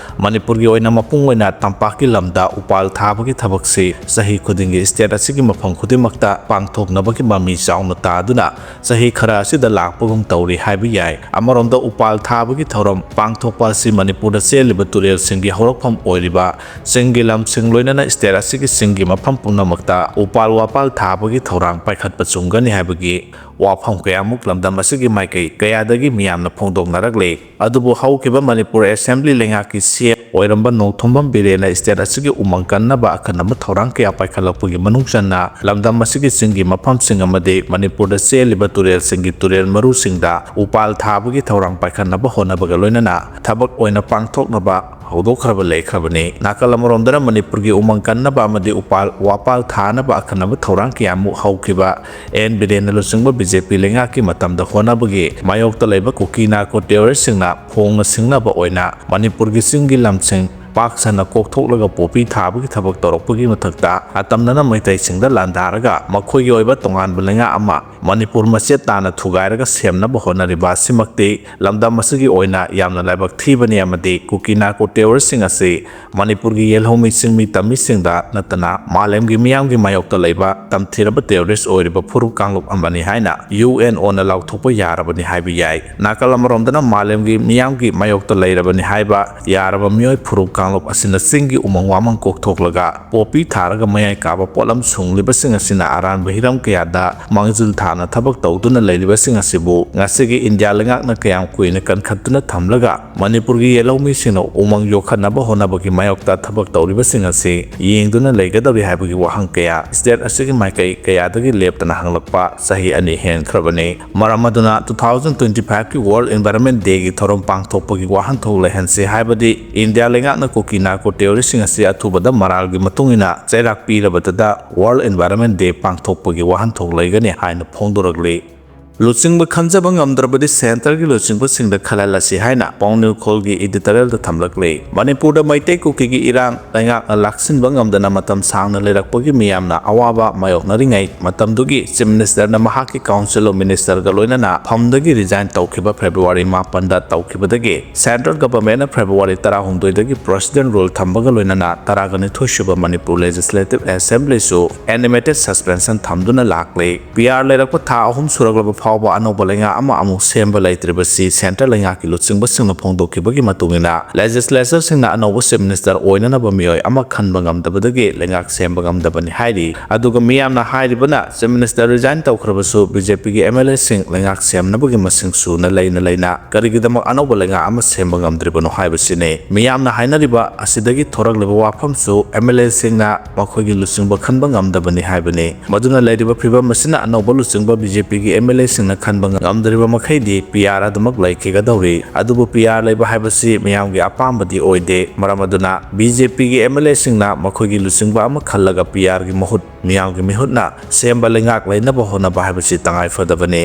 ꯃꯅꯤꯄꯨꯔꯒꯤ ꯑꯣꯏꯅ ꯃꯄꯨꯡ ꯑꯣꯏꯅ ꯇꯝꯄꯥꯛꯀꯤ ꯂꯝꯗ ꯎꯄꯥꯜ ꯊꯥꯕꯒꯤ ꯊꯕꯛꯁꯤ ꯆꯍꯤ ꯈꯨꯗꯤꯡꯒꯤ state ꯑꯁꯤꯒꯤ ꯃꯐꯝ ꯈꯨꯗꯤꯡꯃꯛꯇ ꯄꯥꯡꯊꯣꯛꯅꯕꯒꯤ ꯃꯃꯤ ꯆꯥꯎꯅ ꯇꯥꯗꯨꯅ ꯆꯍꯤ ꯈꯔ ꯑꯁꯤꯗ ꯂꯥꯛꯄꯒꯨꯝ ꯇꯧꯔꯤ ꯍꯥꯏꯕ ꯌꯥꯏ꯫ ꯑꯃꯔꯣꯝꯗ ꯎꯄꯥꯜ ꯊꯥꯕꯒꯤ ꯊꯧꯔꯝ ꯄꯥꯡꯊꯣꯛꯄ ꯑꯁꯤ ꯃꯅꯤꯄꯨꯔꯗ ꯆꯦꯜꯂꯤꯕ ꯇꯨꯔꯦꯜ ꯁꯤꯡꯒꯤ ꯍꯧꯔꯛꯐꯝ ꯑꯣꯏꯔꯤꯕ ꯆꯤꯡꯒꯤ ꯂꯝꯁꯤꯡ, ꯂꯣꯏꯅꯅ state ꯑꯁꯤꯒꯤ ꯆꯤꯡꯒꯤ ꯃꯐꯝ ꯄꯨꯝꯅꯃꯛꯇ ꯎꯄꯥꯜ ꯋꯥꯄꯥꯜ ꯊꯥꯕꯒꯤ ꯊꯧꯔꯥꯡ ꯄꯥꯏꯈꯠꯄ ꯆꯨꯝꯒꯅꯤ ꯍꯥꯏꯕꯒꯤ ꯋꯥꯐꯝ ꯀꯌꯥꯃꯨꯛ ꯂꯝꯗꯝ ꯑꯁꯤꯒꯤ ꯃꯥꯏꯀꯩ ꯀꯌꯥꯗꯒꯤ ꯃꯤꯌꯥꯝꯅ ꯐꯣꯡꯗꯣꯛꯅꯔꯛꯂꯤ꯫ ꯑꯗꯨꯕꯨ ꯍꯧꯈꯤꯕ ꯃꯅꯤꯄꯨꯔ Assembly ꯂꯩꯉꯥꯛꯀꯤ C M ꯑꯣꯏꯔꯝꯕ ꯅꯣꯡꯊꯣꯝꯕꯝ ꯕꯤꯔꯦꯟꯅ state ꯑꯁꯤꯒꯤ ꯎꯃꯪ ꯀꯟꯅꯕ ꯑꯈꯟꯅꯕ ꯊꯧꯔꯥꯡ ꯀꯌꯥ ꯄꯥꯏꯈꯠꯂꯛꯄꯒꯤ ꯃꯅꯨꯡ ꯆꯟꯅ ꯂꯝꯗꯝ ꯑꯁꯤꯒꯤ ꯆꯤꯡꯒꯤ ꯃꯐꯝꯁꯤꯡ ꯑꯃꯗꯤ ꯃꯅꯤꯄꯨꯔꯗ ꯆꯦꯜꯂꯤꯕ ꯇꯨꯔꯦꯜꯁꯤꯡꯒꯤ ꯇꯨꯔꯦꯜ ꯃꯔꯨꯁꯤꯡꯗ ꯎꯄꯥꯜ ꯊꯥꯕꯒꯤ ꯊꯧꯔꯥꯡ ꯄꯥꯏꯈꯠꯅꯕ ꯍꯣꯠꯅꯕꯒ ꯂꯣꯏꯅꯅ ꯊꯕꯛ ꯑꯣꯏꯅ ꯄꯥꯡꯊꯣꯛꯅꯕ ꯍꯧꯗꯣꯛꯈ꯭ꯔꯕ ꯂꯩꯈ꯭ꯔꯕꯅꯤ꯫ ꯅꯥꯀꯜ ꯑꯃꯔꯣꯝꯗꯅ ꯃꯅꯤꯄꯨꯔꯒꯤ ꯎꯃꯪ ꯀꯟꯅꯕ ꯑꯃꯗꯤ ꯎꯄꯥꯜ ꯋꯥꯄꯥꯜ ꯊꯥꯅꯕ ꯑꯈꯟꯅꯕ ꯊꯧꯔꯥꯡ ꯀꯌꯥꯃꯨꯛ ꯍꯧꯈꯤꯕ N ꯕꯤꯔꯦꯟꯅ ꯂꯨꯆꯤꯡꯕ B J P ꯂꯩꯉꯥꯛꯀꯤ ꯃꯇꯝꯗ ꯍꯣꯠꯅꯕꯒꯤ ꯃꯥꯌꯣꯛꯇ ꯂꯩꯕ ꯀꯨꯀꯤ ꯅꯥꯔꯀꯣ terroristꯁꯤꯡꯅ ꯐꯣꯡꯅ ꯁꯤꯡꯅꯕ ꯑꯣꯏꯅ ꯃꯅꯤꯄꯨꯔꯒꯤ ꯆꯤꯡꯒꯤ ꯂꯝꯁꯤꯡ ꯄꯥꯛ ꯁꯟꯅ ꯀꯣꯛꯊꯣꯛꯂꯒ ꯄꯣꯄꯤ ꯊꯥꯕꯒꯤ ꯊꯕꯛ ꯇꯧꯔꯛꯄꯒꯤ ꯃꯊꯛꯇ ꯑꯇꯝꯅꯅ ꯃꯩꯇꯩꯁꯤꯡꯗ ꯂꯥꯟꯗꯥꯔꯒ ꯃꯈꯣꯏꯒꯤ ꯑꯣꯏꯕ ꯇꯣꯉꯥꯟꯕ ꯂꯩꯉꯥꯛ ꯑꯃ ꯃꯅꯤꯄꯨꯔ ꯃꯆꯦꯠ ꯇꯥꯅ ꯊꯨꯒꯥꯏꯔꯒ ꯁꯦꯝꯅꯕ ꯍꯣꯠꯅꯔꯤꯕ ꯑꯁꯤꯃꯛꯇꯤ ꯂꯝꯗꯝ ꯑꯁꯤꯒꯤ ꯑꯣꯏꯅ ꯌꯥꯝꯅ ꯂꯥꯏꯕꯛ ꯊꯤꯕꯅꯤ ꯑꯃꯗꯤ ꯀꯨꯀꯤ ꯅꯥꯔꯀꯣ terroristꯁꯤꯡ ꯑꯁꯤ ꯃꯅꯤꯄꯨꯔꯒꯤ ꯌꯦꯜꯍꯧꯃꯤ ꯆꯤꯡꯃꯤ ꯇꯝꯃꯤꯁꯤꯡꯗ ꯅꯠꯇꯅ ꯃꯥꯂꯦꯝꯒꯤ ꯃꯤꯌꯥꯝꯒꯤ ꯃꯥꯌꯣꯛꯇ ꯂꯩꯕ ꯇꯝꯊꯤꯔꯕ terrorist ꯑꯣꯏꯔꯤꯕ ꯐꯨꯔꯨꯞ ꯀꯥꯡꯂꯨꯞ ꯑꯃꯅꯤ ꯍꯥꯏꯅ U N Oꯅ ꯂꯥꯎꯊꯣꯛꯄ ꯌꯥꯔꯕꯅꯤ ꯍꯥꯏꯕ ꯌꯥꯏ꯫ ꯅꯥꯀꯜ ꯑꯃꯔꯣꯝꯗꯅ ꯃꯥꯂꯦꯝꯒꯤ ꯃꯤꯌꯥꯝꯒꯤ ꯃꯥꯌꯣꯛꯇ ꯂꯩꯔꯕꯅꯤ ꯍꯥꯏꯕ ꯌꯥꯔꯕ ꯃꯤꯑꯣꯏ ꯐꯨꯔꯨꯞ ꯀꯥꯡꯂꯨꯞ ꯑꯁꯤꯅ ꯆꯤꯡꯒꯤ ꯎꯃꯪ ꯋꯥꯃꯪ ꯀꯣꯛꯊꯣꯛꯂꯒ ꯄꯣꯄꯤ ꯊꯥꯔꯒ ꯃꯌꯥꯏ ꯀꯥꯕ ꯄꯣꯠꯂꯝ ꯁꯨꯡꯂꯤꯕꯁꯤꯡ ꯑꯁꯤꯅ ꯑꯔꯥꯟꯕ ꯍꯤꯔꯝ ꯀꯌꯥꯗ ꯃꯥꯡꯖꯤꯜ ꯊꯥꯅ ꯊꯕꯛ ꯇꯧꯗꯨꯅ ꯂꯩꯔꯤꯕꯁꯤꯡ ꯑꯁꯤꯕꯨ ꯉꯁꯤꯒꯤ ꯏꯟꯗꯤꯌꯥ ꯂꯩꯉꯥꯛꯅ ꯀꯌꯥꯝ ꯀꯨꯏꯅ ꯀꯟꯈꯠꯇꯨꯅ ꯊꯝꯂꯒ ꯃꯅꯤꯄꯨꯔꯒꯤ ꯌꯦꯜꯍꯧꯃꯤꯁꯤꯡꯅ ꯎꯃꯪ ꯌꯣꯛꯈꯠꯅꯕ ꯍꯣꯠꯅꯕꯒꯤ ꯃꯥꯌꯣꯛꯇ ꯊꯕꯛ ꯇꯧꯔꯤꯕꯁꯤꯡ ꯑꯁꯤ ꯌꯦꯡꯗꯨꯅ ꯂꯩꯒꯗꯧꯔꯤ ꯍꯥꯏꯕꯒꯤ ꯋꯥꯍꯪ ꯀꯌꯥ state ꯑꯁꯤꯒꯤ ꯃꯥꯏꯀꯩ ꯀꯌꯥꯗꯒꯤ ꯂꯦꯞꯇꯅ ꯍꯪꯂꯛꯄ ꯆꯍꯤ ꯑꯅꯤ ꯍꯦꯟꯈ꯭ꯔꯕꯅꯤ꯫ ꯃꯔꯝ ꯑꯗꯨꯅ two thousand twenty fiveꯀꯤ World Environment Dayꯒꯤ ꯊꯧꯔꯝ ꯄꯥꯡꯊꯣꯛꯄꯒꯤ ꯋꯥꯍꯟꯊꯣꯛ ꯂꯩꯍꯟꯁꯤ ꯍꯥꯏꯕꯗꯤ ꯏꯟꯗꯤꯌꯥ ꯂꯩꯉꯥꯛꯅ ꯀꯨꯀꯤ ꯅꯥꯔꯀꯣ terroristꯁꯤꯡ ꯑꯁꯤ ꯑꯊꯨꯕꯗ ꯃꯔꯥꯜꯒꯤ ꯃꯇꯨꯡ ꯏꯟꯅ ꯆꯩꯔꯥꯛ ꯄꯤꯔꯕꯗꯨꯗ World Environment Day ꯄꯥꯡꯊꯣꯛꯄꯒꯤ ꯋꯥꯍꯟꯊꯣꯛ ꯂꯩꯒꯅꯤ ꯍꯥꯏꯅ ꯐꯣꯡꯗꯣꯔꯛꯂꯤ꯫ ꯂꯨꯆꯤꯡꯕ ꯈꯟꯖꯕ ꯉꯝꯗ꯭ꯔꯕꯗꯤ centreꯒꯤ ꯂꯨꯆꯤꯡꯕꯁꯤꯡꯗ ꯈꯜꯍꯜꯂꯁꯤ ꯍꯥꯏꯅ ꯄꯥꯎꯅꯤꯡꯈꯣꯜꯒꯤ editorialꯗ ꯊꯝꯂꯛꯂꯤ꯫ ꯃꯅꯤꯄꯨꯔꯗ ꯃꯩꯇꯩ ꯀꯨꯀꯤꯒꯤ ꯏꯔꯥꯡ ꯂꯩꯉꯥꯛꯅ ꯂꯥꯛꯁꯤꯟꯕ ꯉꯝꯗꯅ ꯃꯇꯝ ꯁꯥꯡꯅ ꯂꯩꯔꯛꯄꯒꯤ ꯃꯤꯌꯥꯝꯅ ꯑꯋꯥꯕ ꯃꯥꯌꯣꯛꯅꯔꯤꯉꯩ ꯃꯇꯝꯗꯨꯒꯤ Chief Ministerꯅ ꯃꯍꯥꯛꯀꯤ Council of Ministerꯒ ꯂꯣꯏꯅꯅ ꯐꯝꯗꯒꯤ resign ꯇꯧꯈꯤꯕ February ꯃꯥꯄꯟꯗ ꯇꯧꯈꯤꯕꯗꯒꯤ central governmentꯅ February ꯇꯔꯥꯍꯨꯝꯗꯣꯏꯗꯒꯤ President rule ꯊꯝꯕꯒ ꯂꯣꯏꯅꯅ ꯇꯔꯥꯒ ꯅꯤꯊꯣꯏ ꯁꯨꯕ Manipur Legislative Assemblyꯁꯨ animated suspension ꯊꯝꯗꯨꯅ ꯂꯥꯛꯂꯤ꯫ P R ꯂꯩꯔꯛꯄ ꯊꯥ ꯑꯍꯨꯝ ꯁꯨꯔꯛꯂꯕ ꯐꯥꯎꯕ ꯑꯅꯧꯕ ꯂꯩꯉꯥꯛ ꯑꯃ ꯑꯃꯨꯛ ꯁꯦꯝꯕ ꯂꯩꯇ꯭ꯔꯤꯕꯁꯤ centre ꯂꯩꯉꯥꯛꯀꯤ ꯂꯨꯆꯤꯡꯕꯁꯤꯡꯅ ꯐꯣꯡꯗꯣꯛꯈꯤꯕꯒꯤ ꯃꯇꯨꯡ ꯏꯟꯅ, legislatorꯁꯤꯡꯅ ꯑꯅꯧꯕ Chief Minister ꯑꯣꯏꯅꯅꯕ ꯃꯤꯑꯣꯏ ꯑꯃ ꯈꯟꯕ ꯉꯝꯗꯕꯗꯒꯤ ꯂꯩꯉꯥꯛ ꯁꯦꯝꯕ ꯉꯝꯗꯕꯅꯤ ꯍꯥꯏꯔꯤ꯫ ꯑꯗꯨꯒ ꯃꯤꯌꯥꯝꯅ ꯍꯥꯏꯔꯤꯕꯅ, Chief Minister resign ꯇꯧꯈ꯭ꯔꯕꯁꯨ BJPꯒꯤ MLAꯁꯤꯡ ꯂꯩꯉꯥꯛ ꯁꯦꯝꯅꯕꯒꯤ ꯃꯁꯤꯡ ꯁꯨꯅ ꯂꯩꯅ ꯂꯩꯅ ꯀꯔꯤꯒꯤꯗꯃꯛ ꯑꯅꯧꯕ ꯂꯩꯉꯥꯛ ꯑꯃ ꯁꯦꯝꯕ ꯉꯝꯗ꯭ꯔꯤꯕꯅꯣ ꯍꯥꯏꯕꯁꯤꯅꯤ꯫ ꯃꯤꯌꯥꯝꯅ ꯍꯥꯏꯅꯔꯤꯕ ꯑꯁꯤꯗꯒꯤ ꯊꯣꯔꯛꯂꯤꯕ ꯋꯥꯐꯝꯁꯨ MLAꯁꯤꯡꯅ ꯃꯈꯣꯏꯒꯤ ꯂꯨꯆꯤꯡꯕ ꯈꯟꯕ ꯉꯝꯗꯕꯅꯤ ꯍꯥꯏꯕꯅꯤ꯫ ꯃꯗꯨꯅ ꯂꯩꯔꯤꯕ ꯐꯤꯕꯝ ꯑꯁꯤꯅ ꯑꯅꯧꯕ ꯂꯨꯆꯤꯡꯕ BJPꯒꯤ MLAꯁꯤꯡꯅ ꯈꯟꯕ ꯉꯝꯗ꯭ꯔꯤꯕ ꯃꯈꯩꯗꯤ PR ꯑꯗꯨꯃꯛ ꯂꯩꯈꯤꯒꯗꯧꯔꯤ꯫ ꯑꯗꯨꯕꯨ PR ꯂꯩꯕ ꯍꯥꯏꯕꯁꯤ ꯃꯤꯌꯥꯝꯒꯤ ꯑꯄꯥꯝꯕꯗꯤ ꯑꯣꯏꯗꯦ꯫ ꯃꯔꯝ ꯑꯗꯨꯅ BJPꯒꯤ MLAꯁꯤꯡꯅ ꯃꯈꯣꯏꯒꯤ ꯂꯨꯆꯤꯡꯕ ꯑꯃ ꯈꯜꯂꯒ PRꯒꯤ ꯃꯍꯨꯠ ꯃꯤꯌꯥꯝꯒꯤ ꯃꯤꯍꯨꯠꯅ ꯁꯦꯝꯕ ꯂꯩꯉꯥꯛ ꯂꯩꯅꯕ ꯍꯣꯠꯅꯕ ꯍꯥꯏꯕꯁꯤ ꯇꯉꯥꯏ ꯐꯗꯕꯅꯤ꯫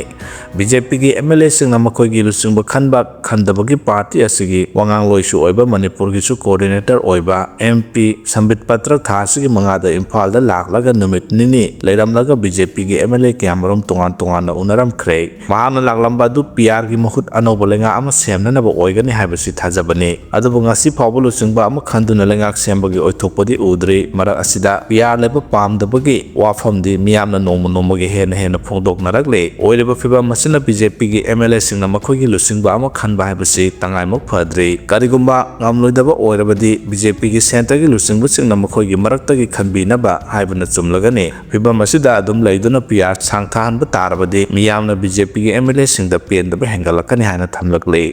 BJPꯒꯤ MLAꯁꯤꯡꯅ ꯃꯈꯣꯏꯒꯤ ꯂꯨꯆꯤꯡꯕ ꯈꯟꯕ ꯈꯟꯗꯕꯒꯤ party ꯑꯁꯤꯒꯤ ꯋꯥꯉꯥꯡꯂꯣꯏꯁꯨ ꯑꯣꯏꯕ, ꯃꯅꯤꯄꯨꯔꯒꯤꯁꯨ coordinator ꯑꯣꯏꯕ MP ꯁꯝꯕꯤꯠ ꯄꯇ꯭ꯔ ꯊꯥ ꯑꯁꯤꯒꯤ ꯃꯉꯥꯗ ꯏꯝꯐꯥꯜꯗ ꯂꯥꯛꯂꯒ ꯅꯨꯃꯤꯠ ꯅꯤꯅꯤ ꯂꯩꯔꯝꯂꯒ BJPꯒꯤ MLA ꯀꯌꯥꯃꯔꯨꯝ ꯇꯣꯉꯥꯟ ꯇꯣꯉꯥꯟꯅ ꯎꯅꯔꯝꯈ꯭ꯔꯦ꯫ ꯃꯍꯥꯛꯅ ꯂꯥꯛꯂꯝꯕ ꯑꯗꯨ PRꯒꯤ ꯃꯍꯨꯠ ꯑꯅꯧꯕ ꯂꯩꯉꯥꯛ ꯑꯃ ꯁꯦꯝꯅꯅꯕ ꯑꯣꯏꯒꯅꯤ ꯍꯥꯏꯕꯁꯤ ꯊꯥꯖꯕꯅꯤ꯫ ꯑꯗꯨꯕꯨ ꯉꯁꯤ ꯐꯥꯎꯕ ꯂꯨꯆꯤꯡꯕ ꯑꯃ ꯈꯟꯗꯨꯅ ꯂꯩꯉꯥꯛ ꯁꯦꯝꯕꯒꯤ ꯑꯣꯏꯊꯣꯛꯄꯗꯤ ꯎꯗ꯭ꯔꯤ꯫ ꯃꯔꯛ ꯑꯁꯤꯗ PR ꯂꯩꯕ ꯄꯥꯝꯗꯕꯒꯤ ꯋꯥꯐꯝꯗꯤ ꯃꯤꯌꯥꯝꯅ ꯅꯣꯡꯃ ꯅꯣꯡꯃꯒꯤ ꯍꯦꯟꯅ ꯍꯦꯟꯅ ꯐꯣꯡꯗꯣꯛꯅꯔꯛꯂꯤ꯫ ꯑꯣꯏꯔꯤꯕ ꯐꯤꯕꯝ ꯑꯁꯤꯅ BJPꯒꯤ MLAꯁꯤꯡꯅ ꯃꯈꯣꯏꯒꯤ ꯂꯨꯆꯤꯡꯕ ꯑꯃ ꯈꯟꯕ ꯍꯥꯏꯕꯁꯤ ꯇꯉꯥꯏꯃꯨꯛ ꯐꯗ꯭ꯔꯤ꯫ ꯀꯔꯤꯒꯨꯝꯕ ꯉꯝꯂꯣꯏꯗꯕ ꯑꯣꯏꯔꯕꯗꯤ BJPꯒꯤ centreꯒꯤ ꯂꯨꯆꯤꯡꯕꯁꯤꯡꯅ ꯃꯈꯣꯏꯒꯤ ꯃꯔꯛꯇꯒꯤ ꯈꯟꯕꯤꯅꯕ ꯍꯥꯏꯕꯅ ꯆꯨꯝꯂꯒꯅꯤ꯫ ꯐꯤꯕꯝ ꯑꯁꯤꯗ ꯑꯗꯨꯝ ꯂꯩꯗꯨꯅ PR ꯁꯥꯡꯊꯍꯟꯕ ꯇꯥꯔꯕꯗꯤ ꯃꯤꯌꯥꯝꯅ BJPꯒꯤ MLAꯁꯤꯡꯗ ꯄꯦꯟꯗꯕ ꯍꯦꯟꯒꯠꯂꯛꯀꯅꯤ ꯍꯥꯏꯅ ꯊꯝꯂꯛꯂꯤ꯫